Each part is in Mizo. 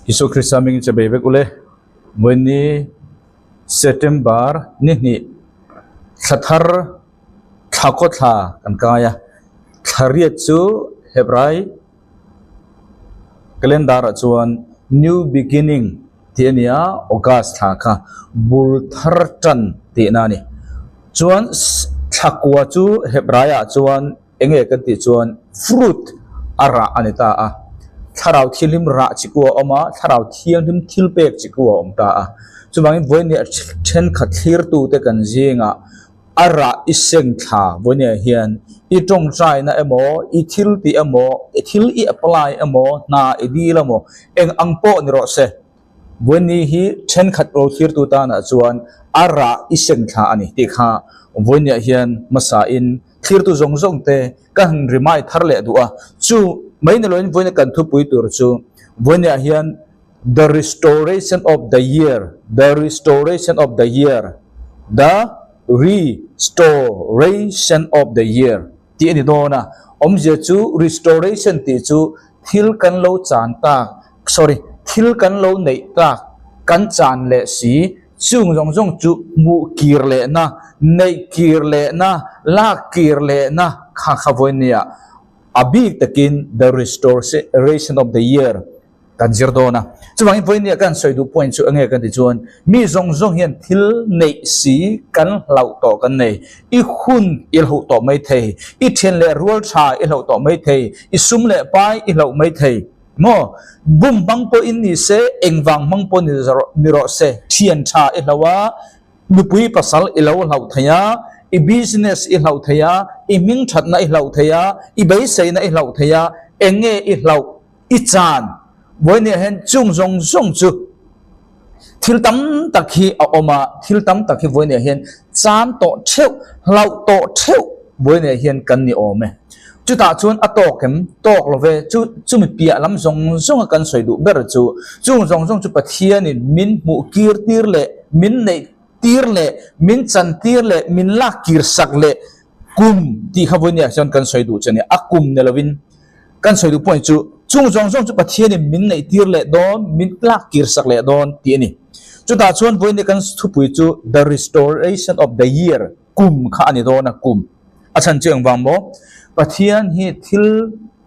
Isua Krista hmingin che bei vek ule. Vawiinni September ni hnih thla thar thla khaw thla kan kai a, thla riat chu Hebrai calendar ah chuan new beginning tih a ni a, August thla kha bul thar tan tihna a ni. Chuan thla kua chu Hebrai ah chuan Eng nge kan tih chuan fruit a rah a ni ta a, thlarau thianghlim rah chi ku a awm a, thlarau thianghlim thil pek chi ku a awm ta a. Chuvangin vawinia thenkhat thlirtute kan zingah a rah i seng thla vawinia hian i tawngtaina emaw, i thil tih emaw, i thil i apply emaw, hna i dil emaw, eng ang pawh ni rawh se. Vawiini hi thenkhat ro thlirtu tanah chuan a rah i seng thla a ni tih kha vawiiniah hian hmasain thlirtu zawng zawng te ka han rimai thar leh duh a. Chu mai ni loin vawiina kan thupui tur chu vawiiniah hian The Restoration of the Year, The Restoration of the Year, The Re-sto-ration of the Year tih a ni dawn a. Awmzia chu restoration tih chu thil kan lo chan tak, sorry, thil kan lo neih tak, kan chan leh si, chung zawng zawng chu hmuh kir lehna, neih kir lehna, lak kir lehna kha kha vawinia a bik takin the restoration of the year kan zir dawn a. Chuvangin vawinia kan sawi duh point chu enge kan ti chuan mi zawng zawng hian thil neih si kan hlauh tawh kan nei. I hun i hlauh tawh mai thei, i thian leh rual tha i hlauh tawh mai thei, i sum leh pai i hlauh mai thei. Maw? Bum hmang pawhin ni se, engvang hmang pawh ni ni rawh se, thian tha i hlauh a, nupui pasal i lo hlauh thei a, i business i hlauh thei a, i hming thatna i hlauh thei a, i beiseina i hlauh thei a, eng nge i hlauh? I chan vawinia hian chung zawng zawng chu thil tam tak hi a awm a, thil tam tak hi vawinia hian chan tawh theuh, hlauh tawh theuh vawinia hian kan ni awm e. Chutah chuan a tawk em? Tawk lo ve. Chu chumi piah lam zawng zawnga kan sawi duh ber chu chung zawng zawng chu Pathianin min hmuh kir tir leh min neih tir leh min chan tir leh min lak kir sak leh kum tih kha vawinia chuan kan sawi duh che a ni. A kum ni lovin Kan sawi duh point chu, chung zawng zawng chu Pathianin min neih tir leh dawn, min tlak kir sak leh dawn tih a ni. Chutah chuan vawiin kan thupui chu The Restoration of the Year, kum kha a ni dawn a, kum. A chhan chu engvang maw? Pathian hi thil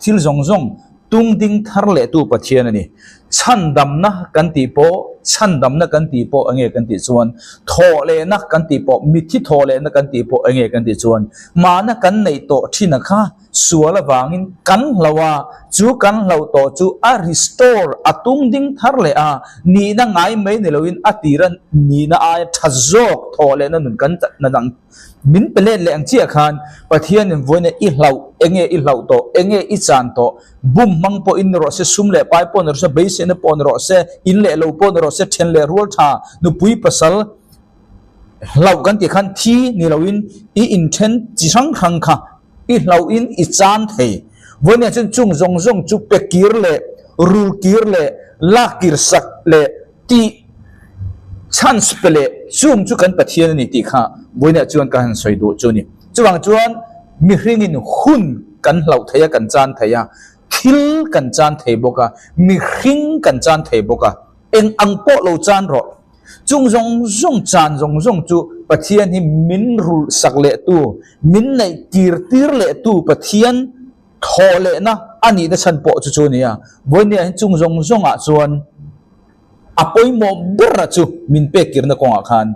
thil zawng zawng tung ding thar leh tu Pathian a ni. Chhandamna kan tih pawh, chhandamna kan tih pawh enge kan tih chuan, thawhlehna kan tih pawh, mitthi thawhlehna kan tih pawh enge kan tih chuan, mahna kan neih tawh thin a kha, Sual avangin kan hlauh a, chu kan hlauh tawh chu a restore, a tung ding thar leh a, nihna ngai mai ni loin a tira nihna aia tha zawk thawh lehna nun kan na dang min pe let leh ang chiah khan Pathianin vawiin i hlauh, enge i hlauh tawh, enge i chan tawh, bum hmang pawh in ni rawh se, sum leh pai pawh ni rawh se, beiseina pawh ni rawh se, in leh lo pawh ni rawh se, then leh rual tha, nupui pasal, hlauh kan tih khan thi ni loin i inthen chi hrang hrang kha i hlauhin i chan thei. Vawinia chuan chung zawng zawng chu pe kir leh rul kir leh lak kir sak leh tih chance pe leh chung chu kan Pathian a ni tih kha vawinia chuan ka han sawi duh chu a ni. Chuvang chuan mihringin hun kan hlauh thei a, kan chan thei a, thil kan chan thei bawk a, mihring kan chan thei bawk a, eng ang pawh lo chan rawh. Chung zawng zawng chan zawng zawng chu Pathian hi min rulh sak leh tu, min neih tir tir leh tu Pathian thawh lehna a nihna chhan pawh chu chu a ni a. Vawinia hi chung zawng zawngah chuan a pawimawh bera chu min pek kirna kawngah khan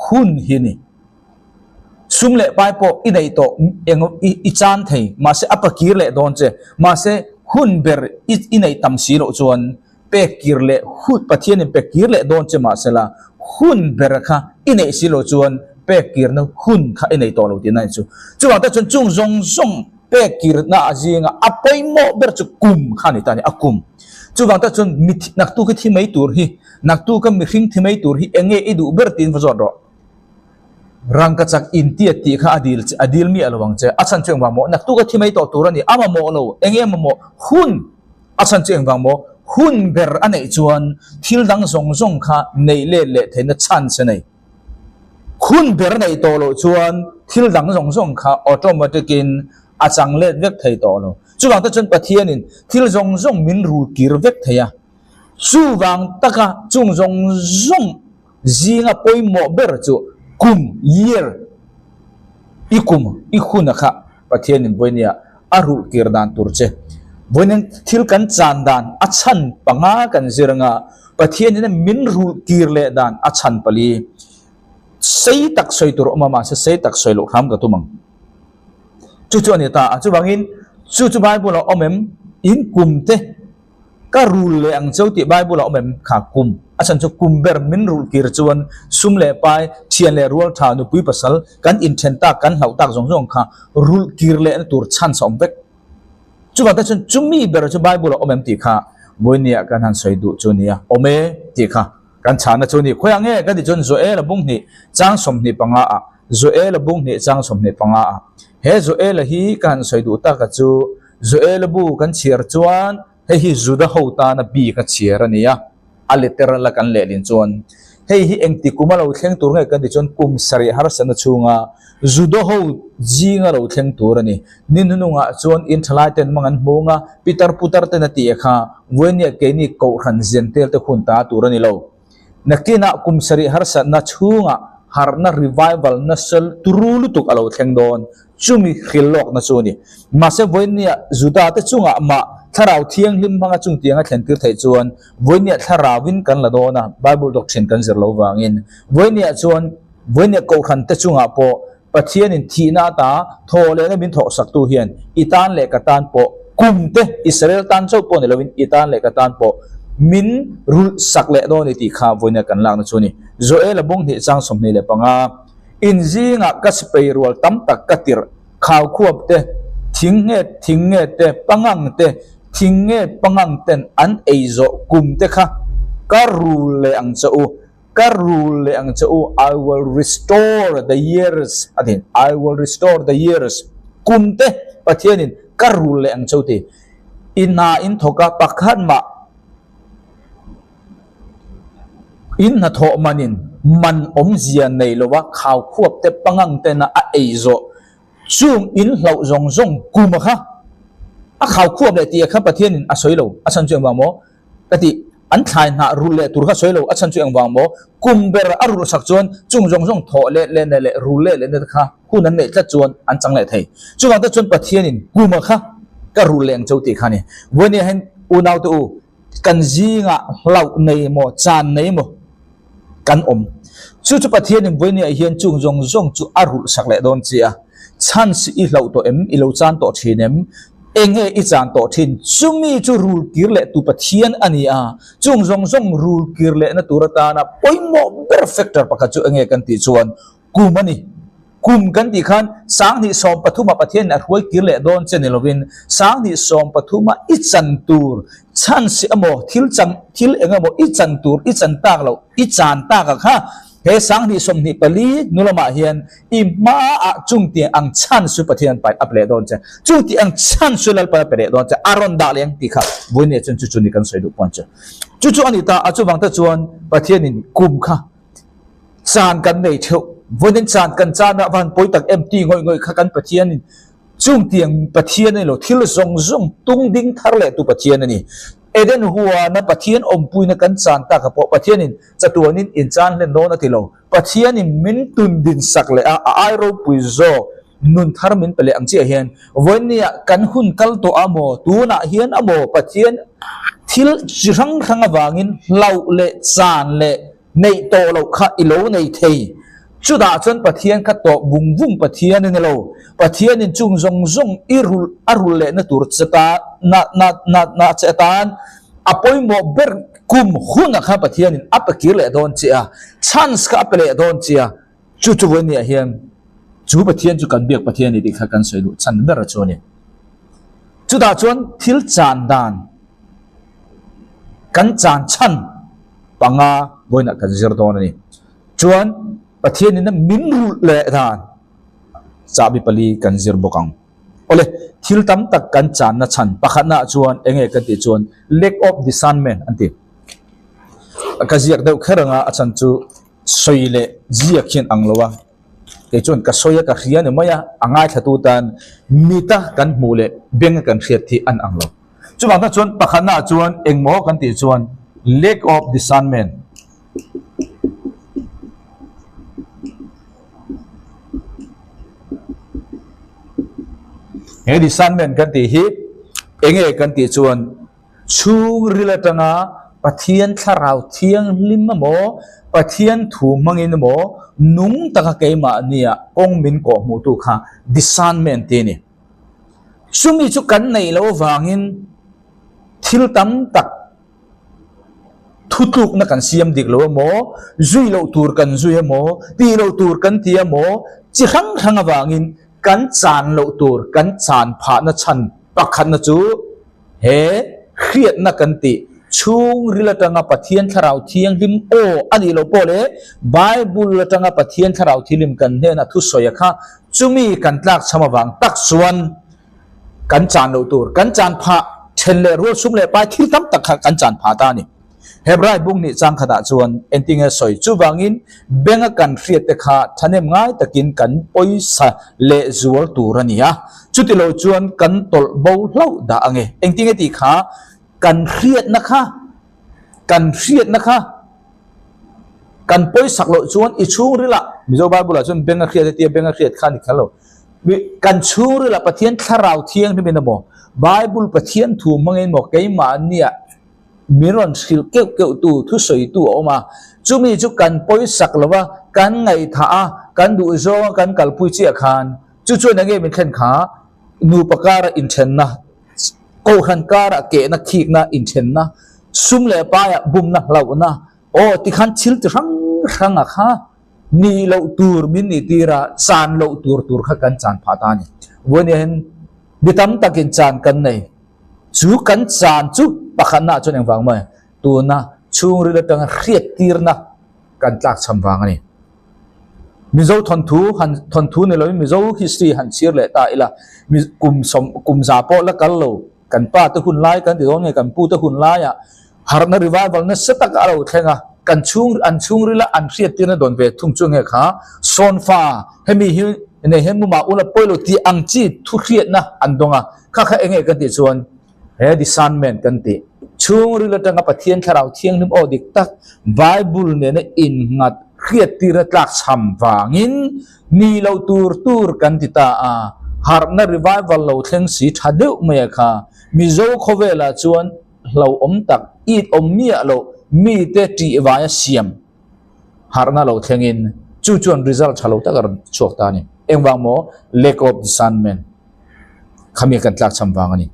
hun hi a ni. Sum leh pai pawh i neih tawh eng i chan thei, mahse a pakir leh dawn che. Mahse hun ber i neih tam si loh chuan pek kir leh hun Pathianin pek kir leh dawn che mahsela hun ber kha i neih si lo chuan pek kirna hun kha i nei tawh lo tihna chu. Chuvang te chuan chung zawng zawng pek kirna a zinga a pawimawh ber chu kum kha a ni ta a ni, a kum. Chuvang te chuan mi naktuk i thi mai tur hi, naktuka mihring thi mai tur hi eng nge i duh ber tiin va zawt rawh. Rangka chak intiat tih kha a dil a dil miah lo ang che. A chhan chu engvang maw? Naktuka thi mai tawh tur a ni, a mamawh lo, eng nge mamawh? Hun! A chhan chu engvang maw? Hun ber a neih chuan thil dang zawng zawng kha neih let leh theihna chance a nei. Hun ber neih tawh loh chuan thil dang zawng zawng kha automatic in a chang let vek thei tawh lo. Chuvang te chuan Pathianin thil zawng zawng min rul kir vek thei a. Chuvang taka chung zawng zawng zinga pawimawh ber chu kum, year, i kum, i hun a kha Pathianin vawinia a rulh kir dan tur che. Vawiin thil kan chan dan a chhan panga kan zir anga Pathianin min rulh kir leh dan a chhan pali. Sei tak sawi tur awm a mahse sei tak sawi loh hram ka tum ang. Chu chu a ni ta a, chuvangin chu chu Bible a awm em? In kum te Ka rul leh ang cheu tih Bible a awm em? Kha kum a chhan chu kum ber min rulh kir chuan sum leh pai, thian leh rual tha, nupui pasal kan inthen tak, kan hlauh tak zawng zawng kha rulh kir lehna tur chance a awm vek. Chuvang te chuan chumi ber chu Bible a awm em tih kha vawinia kan han sawi duh chu nia, awm e tih kha kan chhahna chu a ni. Khawiah nge ka tih chuan Joel-a bung hnih chang 25 ah, Joel-a bung hnih chang 25 ah. He Joel-a hi ka han sawi duh taka chu Joel bu kan chhiar chuan hei hi Juda ho tana bik a chhiar a ni a, a literal a kan lehlin chuan hei hi engti kum a lo thleng tur nge kan tih chuan kum sarih harsatna chhunga Juda ho zinga lo thleng tur a ni. Ni hnunungah chuan in thalai ten mang an hmung a, pitar putar ten a tih kha Vuainia keini kohhran ziantel te hun ta tur a ni lo. Nakinah kum sarih harsatna chhungah harhna revival nasa turu lutuk a lo thleng dawn. Chumi hril lawkna chu a ni. Mahse vawinia Juda te chungah mah Thlarau Thianghlim hmanga chungtiang a thlentir theih chuan vawinia Thlarauin kan la dawn a, Bible doctrine kan zir lo vangin. Vawinia chuan vawinia Kohhran te chungah pawh Pathianin thihna ata thaw lehna min thawhsaktu hian i tan leh ka tan pawh kum te, Israel tan chauh pawh ni lovin i tan leh ka tan pawh min rulh sak leh dawn i tih kha vawiina kan lakna chu a ni. Joel-a bung hnih chang 25, In zingah ka sipei rual tam tak ka tirh, khaukhuap te, thing nge thing nge te, pangang te, thing nge pangang ten an ei zawh kum te kha ka rul leh ang che u. Ka rul leh ang che u, I will restore the years a ti, I will restore the years, kum te Pathianin ka rul leh ang che u ti. I hna in thawk a, pakhat mah in hnathawh manin man awmzia nei lova khaukhuap te pangang tena a ei zawh chung in hlauh zawng zawng kum a kha a khaukhuap leh tih a kha Pathianin a sawi lo, a chhan chu engvang maw? Ka ti, an thlai hnah rulh leh tur kha sawi lo, a chhan chu engvang maw? Kum ber a rulh sak chuan chung zawng zawng thawh leh lehna leh rul leh lehna te kha hun an neih tlat chuan an chang leh thei. Chuvang te chuan Pathianin kuma kha ka rulh leh ang cho tih kha a ni. Vawinia hian unaute u, kan zingah hlauh nei maw, chan nei maw? kan awm. Chu chu Pathianin vawinia hian chung zawng zawng chu a rulh sak leh dawn che a. Chance i hlauh tawh em? I lo chan tawh thin em? Enge i chan tawh thin? Chumi chu rul kir leh tu Pathian a ni a. Chung zawng zawng rul kir lehna tur atana pawimawh ber factor pakhat chu enge kan tih chuan kum a ni. Kum kan tih khan sanghnih 13 ah Pathianin a hruai kir leh dawn che ni lovin sanghnih 13 ah i chan tur chance emaw thil chang thil eng emaw i chan tur i chan tak loh i chan tak ah kha he sanghnih 24 hnu lamah hian i hmaah chungtiang ang chance chu Pathian pai a pe leh dawn che chungtiang ang chance chu Lalpan a pe leh dawn che a rawn dah leh ang tih kha vawiin chuan chu chu ni kan sawi duh pawn chu chu chu a ni ta a chuvang te chuan Pathianin kum kha Caan kan nei theuh. Vawiin caan kan caan ah van pawi tak em ti ngawih ngawih kha kan Pathian in chung tiang Pathian a ni lo, thil zawng zawng tung ding thar leh tu Pathian a ni. Eden huana Pathian awmpuina kan caan tak ah pawh Pathian in chatuan in in caan hlen dawn a ti lo. Pathian in min tun din sak leh a, a ai ropui zawk nun thar min pe leh ang chiah hian vawiin ni ah kan hun kal tawh a maw, tunah hian a maw Pathian thil chi hrang hrang avangin hlauh leh caan leh Neih tawh loh kha i lo nei thei. Chutah chuan Pathian kha tawh vung vung Pathian a ni lo. Pathianin chung zawng zawng i rulh a rulh lehna tur che ta na na na na che atan a pawimawh ber kum hunah kha Pathianin a pe kir leh dawn che a, chance kha a pe leh dawn che a. Chu chu vawinia hian chu Pathian chu kan biak Pathian a ni tih kha kan sawi duh chhan ber chu a ni. Chutah chuan thil chan dan kan chan chhan panga vawiinah kan zir dawn a ni. Chuan Pathianin a min rulh leh dan chahbi pali kan zir bawk ang. Awle, thil tam tak kan channa chhan pakhatnaah chuan enge kan tih chuan lack of discernment an ti. Ka ziak deuh kher anga a chhan chu sawi leh ziak hian ang lo a. Kei chuan ka sawi a ka hria ni mai a, a ngaithlatu tan mita kan hmuh leh benga kan hriat hi an ang lo. Chuvang tak chuan pakhatnaah chuan engmaw kan tih chuan. Lack of discernment. He discernment kan tih hi enge kan tih chuan chhungril atanga Pathian thlarau thianghlim emaw Pathian thu hmangin emaw nung taka keimahnia kawng min kawhhmuhtu kha discernment tih a ni. Chumi chu kan neih loh avangin thil tam tak Thutlukna kan siam dik lo emaw, zui loh tur kan zui emaw, tih loh tur kan ti emaw, chi hrang hrang avangin kan chan loh tur kan chan phahna chhan pakhatna chu he hriatna kan tih chhungril atanga Pathian Thlarau Thianghlim aw a nih loh pawh leh Bible atanga Pathian Thlarau Thianghlim kan hnena thusawi a kha chumi kan tlakchham avang tak chuan Kan chan loh tur, kan chan phah then leh rual sum leh pai thil tam tak kha kan chan phah ta a ni. Hebrai bung nih chang khatah chuan engtinge sawi? Chuvangin benga kan hriat te kha thahnem ngai takin kan pawisa leh zual tur a ni a, chuti lo chuan kan tawlh bo hlauh dah ange. Engtinge tih kha kan hriatna kha, kan hriatna kha, Kan pawisak loh chuan i chhungrilah, Mizo Bible-ah chuan beng a hriat hetia beng a hriat kha a ni kher lo. Kan chhungrilah Pathian thlarau thianghlimin emaw, Bible Pathian thu hmangin emaw keimahnia min rawn hrilh keuh keuh tu, thusawitu a awm a. Chumi chu kan pawisak lo va, kan ngaihthah a, kan duhzawnga kan kalpui chiah khan, chu chuan enge min thlen kha? Nupa kara inthenna, Kohhran karah kehna, khikna, inthenna, sum leh paiah bumna, hlauhna, aw tikhan thil ti hrang hranga kha nih loh tur min nih tir a, chan loh tur tur kha kan chan phah ta a ni. Vawiin hian mi tam takin chan kan nei. Chu kan chan chu pakhatnaah chuan engvang maw tuna chhungril atanga hriattirna kan tlakchham vang a ni. Mizo thawnthu han thawnthu ni loin Mizo history han chhir leh ta ila kum sawm kum za pawh la kal lo kan pa te hun lai kan ti dawn nge kan pu te hun laiah harhna revival nasa tak a lo thleng a kan chhung an chhungrila an hriattirna dawn ve thung chu nge kha sawnfa hemi hi nei hian mumah ula pawi lo tih ang chi thu hriatna an dawng a kha kha enge kan tih chuan He discernment kan tih chhungril atanga Pathian Thlarau Thianghlim aw dik tak Bible nena innghat hriattira tlakchham vangin ni lo tur tur kan ti ta a, harhna revival lo thleng si tha deuh mai a kha. Mizo khawvelah chuan hlauhawm tak, it awm miah loh mite tih vaia siam harhna lo thlengin chu chuan result tha lo tak a rawn chhuak ta a ni. Engvang maw? Lack of discernment. Khami kan tlakchham vang a ni.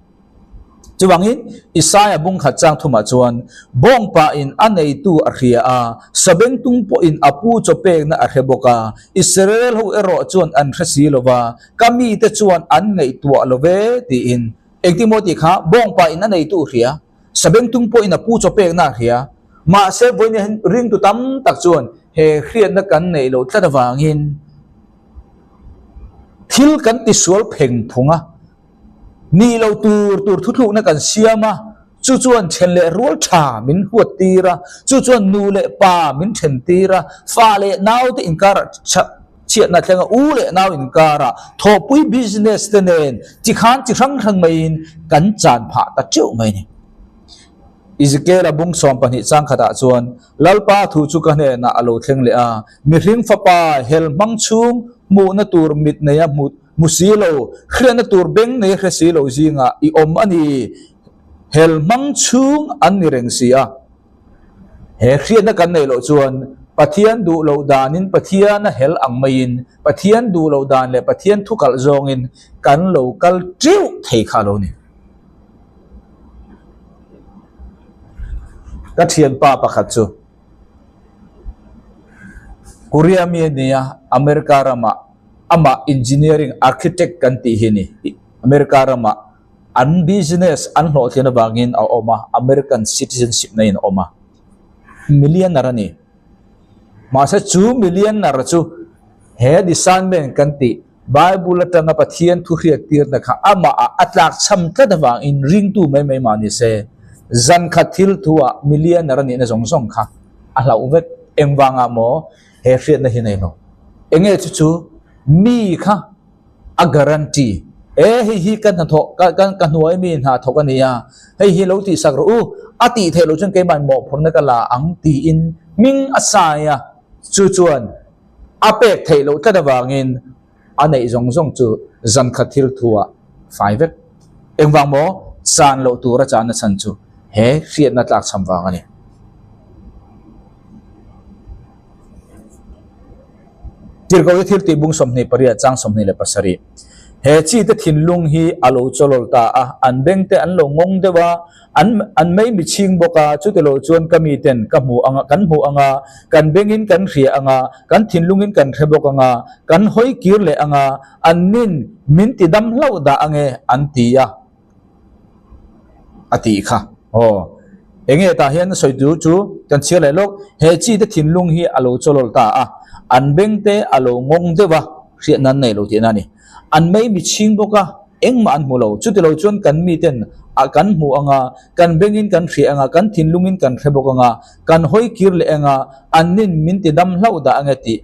Chuvangin, Isaia bung khat chang thumah chuan, Bawngpain a neitu a hria a, sabengtung pawhin a pu chaw pekna a hre bawk a, Israel ho erawh chuan an hre si lo va, ka mite chuan an ngaihtuah lo ve, tiin. Engtin maw tih kha, Bawngpain a neitu a hria, sabengtung pawhin a pu chaw pekna a hria. Mahse, vawiin hian ringtu tam tak chuan he hriatna kan neih loh tlat avangin thil kan tisual pheng phung a, Nih loh tur tur thuthlukna kan siam a, chu chuan then leh rual tha min huat tir a, chu chuan nu leh pa min then tir a, fa leh nau te inkarah chhiatna thleng a, u leh nau inkarah thawhpui business te nen chi khan chi hrang hrang maiin kan chan phah ta teuh mai a ni. Ezekiel-a bung 12 chang khatah chuan, Lalpa thu chu ka hnenah a lo thleng leh a, mihring fapa hel hmang chhung hmuhna tur mit neia hmu Hmu si lo, hriatna tur beng nei hre si lo zingah i awm a ni. Hel hmang chhung an ni reng si a. He hriatna kan neih loh chuan Pathian duh loh danin Pathian a hel ang maiin Pathian duh loh dan leh Pathian thu kalh zawngin kan lo kal teuh thei kha lo ni. Ka thianpa pakhat chu Korea mi a ni a, America ramah Amah engineering architect kan tih hi ni. America ramah an business an hlawhtlin avangin a awm a, American citizenship na in a awm a. Millionaire a ni. Mahse chu millionaire chu he discernment kan tih Bible atanga Pathian thu hriattirna kha amah ah a tlakchham tlat avangin ringtu mai mai mah ni se, zan khat thil thu ah millionaire a nihna zawng zawng kha a hlauh vek. Engvangah maw? He hriatna hi nei lo. Enge chu chu mi kha a guarantee e hei hi ka hnathawh ka ka ka hnuai mi hna thawk a nia hei hi lo tihsak rawh u a tih theih loh chuan keimah mawhphurhna ka la ang tiin hming a sai a, chu chuan a pek theih loh tlat avangin a neih zawng zawng chu zan khat thil thuah fai vek. Engvang maw? Chan loh tur a channa chhan chu he hriatna tlakchham vang a ni. Tirhkohte thil tih bung 28 chang 27. He chite thinlung hi a lo chawlawl ta a, an bengte an lo ngawng deuh a, an an mei mi chhing bawk a, chutilo chuan ka miten ka hmu anga kan hmu anga, kan bengin kan hria anga, kan thinlungin kan hre bawk anga, kan hawi kir leh anga, an nin min ti dam hlauh dah ange an ti a. A tih kha. Aw. Enge tah hian sawi tur chu kan chhiar leh lawk. He chi te thinlung hi a lo chawlawl ta a, an beng te a lo ngawng deuh a, hriatna an nei lo tihna a ni. An mei mi chhing bawk a, engmah an hmu lo. Chuti lo chuan kan miten a kan hmu anga, kan bengin kan hria anga, kan thinlungin kan hre bawk anga, kan hawi kir leh anga, an nin min ti dam hlauh dah ange tih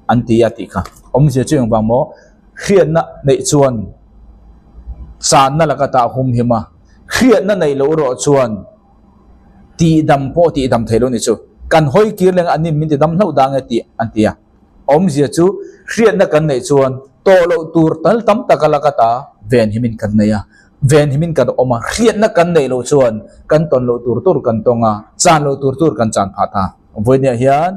an ti a tih kha. Awmzia chu engvang maw? Hriatna neih chuan channa laka tah humhim a, hriatna neih loh erawh chuan tihdam pawh tihdam thei lo ni chu. Kan hawi kir leng an nin min tidam hlauh dang e tih an ti a. Awmzia chu hriatna kan neih chuan tawh loh tur tal tam taka laka ta venhimin kan nei a, venhimin kan awm a, hriatna kan neih loh chuan kan tawn loh tur tur kan tawng a, chan loh tur tur kan chan phah ta. Vawinia hian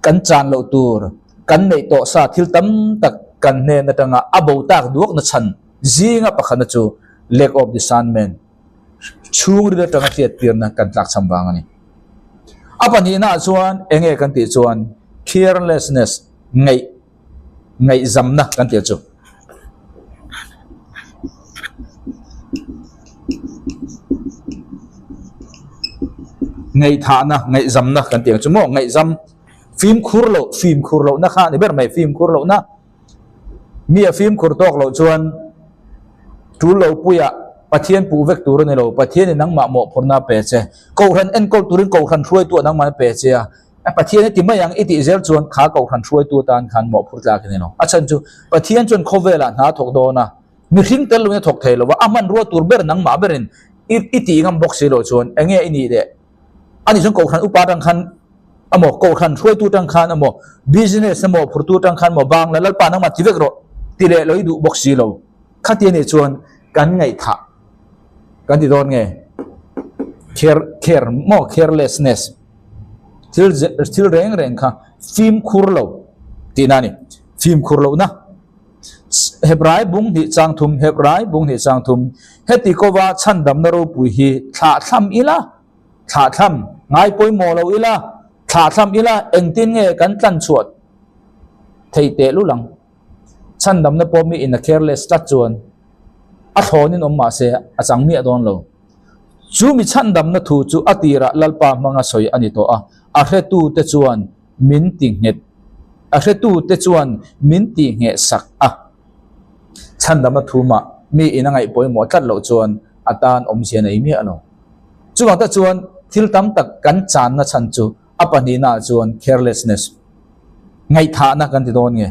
kan chan loh tur kan neih tawh sa thil tam tak kan hnen atanga a bo tak duakna chhan zinga pakhatna chu lack of discernment, chhungril atanga hriattirna kan tlakchham vang a ni. A pahnihnaah chuan enge kan tih chuan carelessness, ngaih ngaihzamna kan tih chu. Ngaihthahna, ngaihzamna kan tih ang chu maw, ngaihzam. Fimkhur loh, fimkhur lohna kha a ni ber mai, fimkhur lohna. Mi a fimkhur tawk loh chuan tul lo puiah Pathian puh vek tur a ni lo, Pathianin nangmah mawhphurhna a pe che. Kohhran enkawl turin kohhran hruaitu ah nangmah a pe che a, Pathian i ti mai ang i tih zel chuan kha kohhran hruaitu atan khan mawhphur tlak a ni lo. A chhan chu Pathian chuan khawvelah hna a thawk dawn a, mihring tel loin a thawk thei lo va, a hmanrua tur ber nangmah berin i tih ngam bawk si loh chuan enge i nih leh? Ani chuan kohhran upa atang khan emaw, kohhran hruaitu atang khan emaw, business emaw phurtu atang khan emaw, bang la Lalpa nangmah ti vek rawh ti leh lo i duh bawk si lo. Khati anih chuan kan ngaihthah kan ti dawn nge? Care, care maw? Carelessness. Thil, thil reng reng kha fimkhur lo tihna a ni. Fimkhur lohna. Hebrai bung hnih chang thum, Hebrai bung hnih chang thum, Heti kova chhandamna ropui hi thlahthlam ila, thlahthlam, ngai pawimawh lo ila, thlahthlam ila, engtin nge kan tlan chhuah thei teh lul ang? Chhandamna pawh mi in a careless tlat chuan a thlawnin awm mahse a chang miah dawn lo. Chu mi chhandamna thu chu a tirah Lalpa hmanga sawi a ni tawh a, a hretute chuan min ti nghet, a hretute chuan min ti ngheh sak a. Chhandamna thumah mi in a ngaih pawimawh tlat loh chuan a tan awmzia nei miah lo. Chuvang tak chuan thil tam tak kan channa chhan chu a pahnihnaah chuan carelessness, ngaihthahna kan ti dawn nge,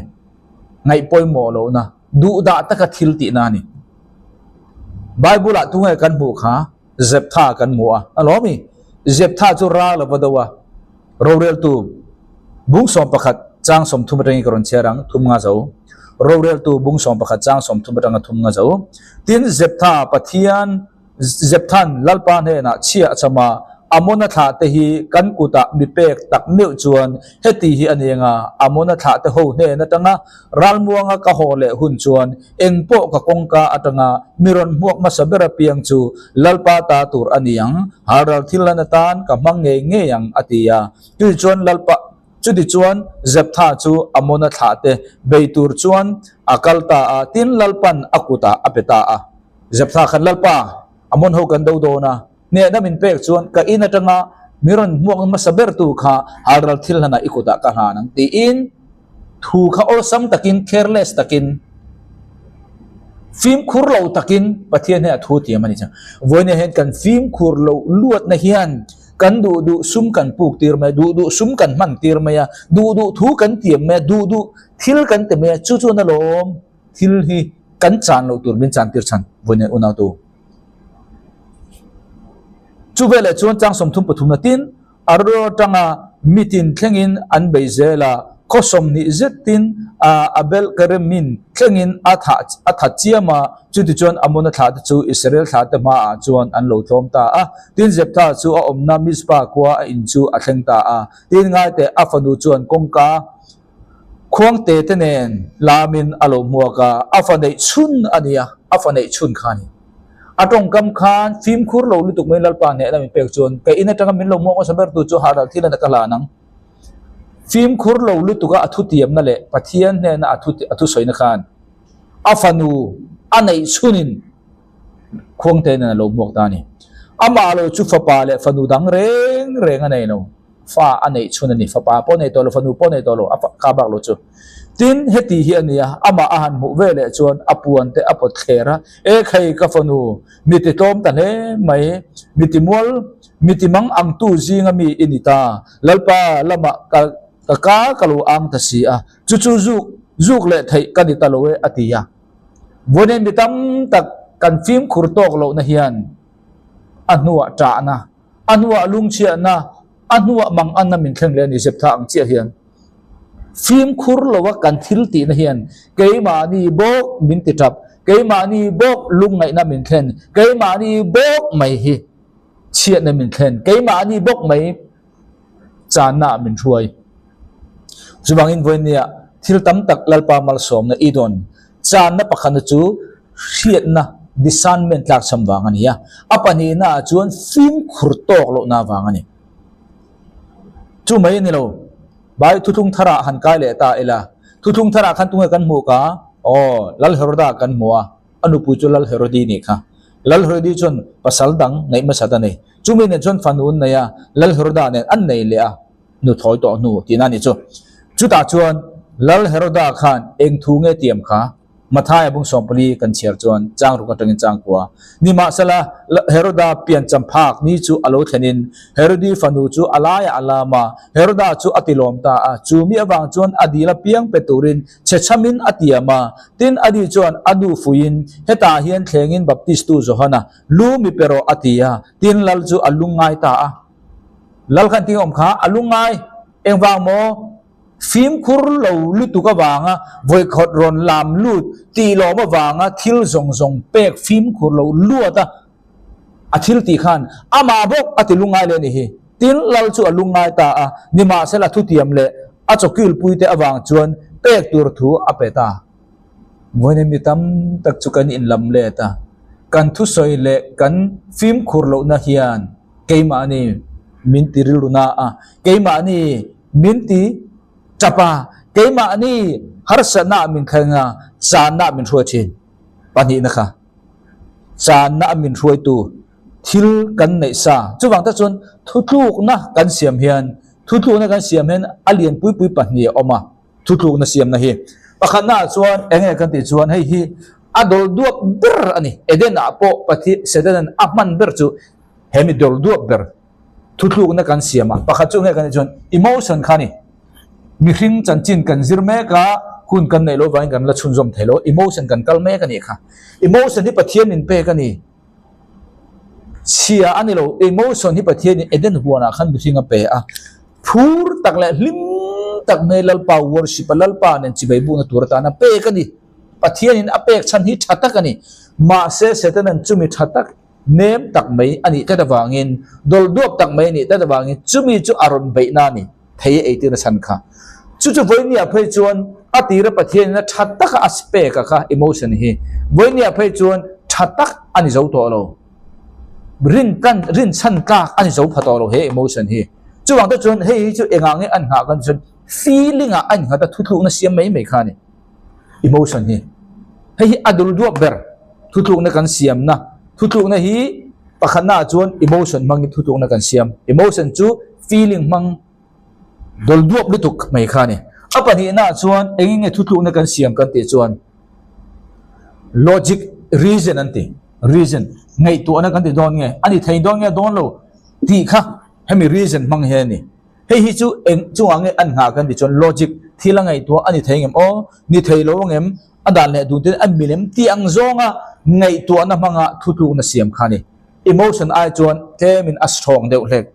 ngaih pawimawh lohna, duhdah taka thil tihna a ni. Bible-ah tunge kan hmuh kha? Zeptha kan hmu a, a lawm i. Zeptha chu ral a va do a, roreltu bung 11 chang 30 atangin ka rawn chhiar ang, thum nga zo. Roreltu bung 11 chang 30 atanga thum nga zo. Tin, Zeptha Pathian, Zepthan Lalpa hnenah chhia a cham a, Amona thlah te hi kan kutah mi pek tak meuh chuan heti hi a ni anga, Amona thlah te ho hnen atanga Ralmuanga ka haw leh hun chuan engpawh ka kawngka atanga mi rawn hmuak hmasa ber apiang chu Lalpa ta tur a ni ang, halral thil lan atan ka hmang ngei ngei ang, a ti a. Chutichuan Lalpa, chutichuan Zeptha chu Amona thlah te bei tur chuan a kal ta a, tin Lalpan a kutah a pe ta a. Zeptha khan Lalpa, Amon ho kan do dawn a, hnehna min pek chuan ka in atanga mi rawn hmuak hmasa ber tu kha halral thil hlanah i kutah ka hlan ang tiin thu kha awlsam takin, careless takin, fimkhur lo takin Pathian hian a thu tiam a ni. Vawiin hian kan fimkhur loh luatna hian kan duh duh sum kan puk tir mai a, duh duh sum kan hman tir mai a, duh duh thu kan tiam mai a, duh duh thil kan ti mai a, chu chuan alawm thil hi kan chan loh tur min chan tir chhan vawiin hian unautu. Chu veleh chuan chang 30 pathumna tin Aroer atanga mitin thlengin an bei zel a, khaw 20 zetin Abel Keremin thlengin a thah a that chiam a, chutichuan Amona thlahte chu Israel thlahte hmaah chuan an lo tlawm ta a. Tin Jeptha chu a awmna Mizpah khua a in chu a thleng ta a. Tin ngaite a fanu chuan kawngka khuangte te nen lamin a lo hmuak a, a fa neih chhun a ni a, a fa neih chhun kha a ni. A tawngkam khan fimkhur lo lutuk mai Lalpa hnehna min pek chuan ka in atanga min lo hmuak hmasa ber tu chu hahdal thil a na ka hlan ang. Fimkhur lo lutuka a thutiamna leh Pathian hnena a thu a thusawina khan a fanu a neih chhunin khuangte nen a lo hmuak ta a ni. Amah lo chu fapa leh fanu dang reng reng a nei lo. Fa a neih chhun a ni. Fapa pawh nei tawh lo, fanu pawh nei tawh lo, a ka bak lo chu. Tin, heti hi a ni a, amah a han hmuh ve leh chuan a puan te a pawt thler a, E khai ka fanu, mi ti tlawm ta hle mai, mi ti mual, mi ti mang ang tu zinga mi i ni ta, Lalpa lamah ka ka ka ka lo ang ta si a, chu chu zuk zuk leh theih ka ni ta lo e, a ti a. Vawiin mi tam tak kan fimkhur tawk lohna hian a hnuah ṭahna, A hnuah lungchhiahna, a hnuah manganna min thleng leh a ni Zeptha ang chiah hian. Fimkhur loa kan thil tihna hian keimahni bawk min ti tap, keimahni bawk lungngaihna min thlen, keimahni bawk mai hi chhiatna min thlen, keimahni bawk mai channa ah min hruai. Chuvangin vawinia thil tam tak Lalpa malsawmna i dawn channa pakhatna chu hriatna, discernment, tlakchham vang a ni a, a pahnihna ah chuan fimkhur tawk lohna vang a ni. Chu mai a ni lo, Bai thuthlung tharah han kai leh ta ila, thuthlung tharah khan tunge kan hmuh ka? Aw, Lal Heroda kan hmu a, a nupui chu Lal Herodi nih kha. Lal Herodi chuan pasal dang neih hmasat a nei. Chumi nen chuan fanu an nei a, Lal Heroda nen an nei leh a, nuthawi tawh hnu tihna a ni chu. Chutah chuan Lal Heroda khan eng thu nge tiam kha? Mathaia bung 14 kan chhiar chuan chang ruk atangin chang kua. Nimahsela, Heroda piancham phak ni chu a lo thlenin Herodi fanu chu a laiah a lam a, Heroda chu a tilawm ta a, chu mi avang chuan a dil a piang pe turin chhechhamin a tiam a. Tin, a ni chuan a nu fuiin, Hetah hian thlengin Baptistu Johana lu mi pe rawh a ti a. Tin, lal chu a lungngai ta a. Lal khan ting awm kha a lungngai. Engvang maw? Fimkhur lo lutuk avanga vawikhat rawn lam lut tih lawm avanga thil zawng zawng pek fimkhur lo luat a, a thil tih khan amah bawk a ti lungngai leh a nih hi. Tin, lal chu a lungngai ta a, nimahsela thutiam leh a chawkilpuite avang chuan pek tur thu a pe ta. Vawiin mi tam tak chu kan inlam let a, kan thusawi leh kan fimkhur lohna hian keimahni min ti rilru na a, keimahni min ti tap a, keimahni harsatna ah min thleng a, channa ah min hruai thin. Pahnihna kha, channa a min hruaitu thil kan neih sa. Chuvang tak chuan thutlukna kan siam hian, thutlukna kan siam hian a lian pui pui pahnih a awm a. Thutlukna siamna hi pakhatna ah chuan eng nge kan tih chuan hei hi a dawl duap ber a ni. Eden ah pawh Pathian Satan a hman ber chu he mi dawl duap ber thutlukna kan siam a. Pakhat chu nge kan tih chuan emotion kha a ni. Mihring chanchin kan zir mek a, hun kan neih loh vangin kan la chhunzawm thei lo. Emotion kan kal mek a nih kha. Emotion hi Pathian min pek a ni. Chhia a ni lo, emotion hi Pathianin Eden huanah khan mihring a pe a, phur tak leh hlim tak mai Lalpa worship a, Lalpa nen chibai bukna tur atana pek a ni. Pathianin a pek chhan hi tha tak a ni. Mahse Satanan chumi tha tak, nem tak mai a nih tlat avangin, dawlduap tak mai a nih tlat avangin chumi chu a rawn beihna a ni. Thei a eitir a chhan kha. Chu chu vawinia phei chuan a tira Pathianin a tha taka a spek a kha emotion hi vawinia phei chuan tha tak a ni zo tawh lo. Rin kan rin chhan tlak a ni zo pha tawh lo he emotion hi. Chuvang te chuan hei hi chu engah nge an nghah kan chuan feeling ah a innghat a thuthlukna siam mai mai kha a ni emotion hi. Hei hi a dul duap ber thuthlukna kan siamna thuthlukna hi Pakhatna ah chuan emotion hmangin thutlukna kan siam. Emotion chu feeling hmang dawl duap lutuk mai kha a ni. A pahnihna ah chuan engin nge thutlukna kan siam kan tih chuan logic, reason an ti. Reason, ngaihtuahna kan ti dawn nge, a ni thei dawn nge dawn lo tih kha hemi reason hmang hian a ni. Hei hi chu eng chungah nge an nghah kan tih chuan logic, thil a ngaihtuah a ni thei ngem aw, ni thei lo angem, a dan leh dun ten a milem tih ang zawnga ngaihtuahna hmanga thutlukna siam kha a ni. Emotion ai chuan tlemin a strong deuh hlek.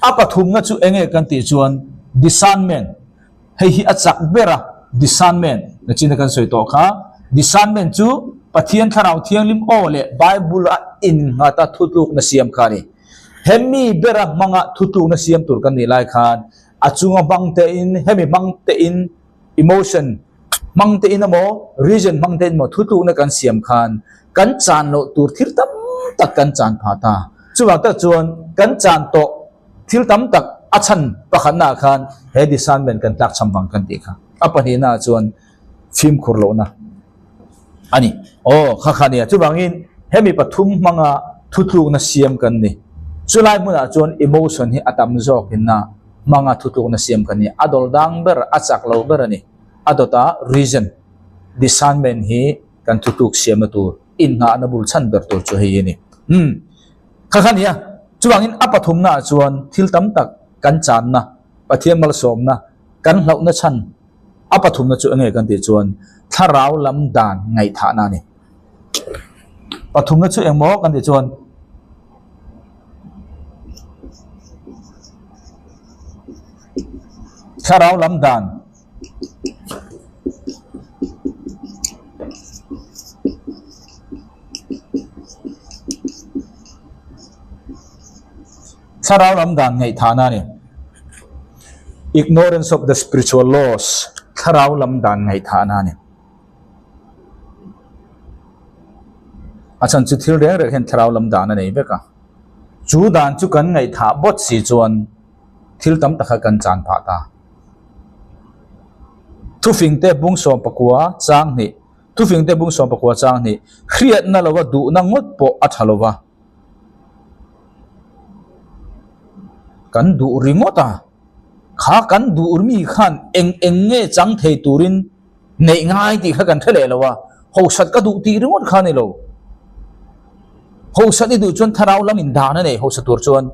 A pathumna chu enge kan tih chuan discernment. Hei hi a chak ber a, discernment nachina kan sawi tawh kha. Discernment chu Pathian Thlarau Thianghlim aw leh Bible a innghat a thutlukna siam kha a ni. Hemi bera hmanga thutlukna siam tur kan nih lai khan a chunga hmang tein, hemi hmang tein emotion hmang tein emaw reason hmang tein emaw thutlukna kan siam khan kan chan loh tur thil tam tak kan chan phah ta. Chuvang tak chuan kan chan tawh thil tam tak a chhan pakhatna ah khan he discernment kan tlak cham vang kan tih kha. A pahnihna ah chuan fimkhur lohna a ni. Aw kha kha nia. Chuvangin hemi pathum hmanga thutlukna siam kan ni. Chulai hmunah chuan emotion hi a tam zawkin a hmanga thutlukna siam kan ni. A dawl dang ber, a chak lo ber a ni. A dawtah reason, discernment hi kan thutluk siamna tur, innghahna bul chhan ber tur chu hei a ni. Umm. Kha kha nia. Chuvangin a pathumnaah chuan thil tam tak kan channa, Pathian malsawmna, kan hlauhna chhan a pathumna chu enge kan tih chuan thlarau lam dan ngaihthahna a ni. Pathumna chu engmaw kan tih chuan thlarau lam dan Thlarau lam dan ngaihthahna a ni. Ignorance of the spiritual laws, Thlarau lam dan ngaihthahna a ni. A chhan chu thil reng reng hian thlarau lam dan a nei vek a. Chu dan chu kan ngaihthah bawt si chuan thil tam tak kha kan chan phah ta. Thufingte bung sawm pakua chang hnih Thufingte bung sawm pakua chang hnih hriatna lova duhna ngawt pawh a tha lova. Kan duh ringawt a, kha kan duh mi khan eng eng nge chang thei turin neih ngai tih kha kan hre leh lo a, hosat ka duh tih ringawt kha a ni lo. Hosat i duh chuan thlarau lam in dan a nei hosa tur chuan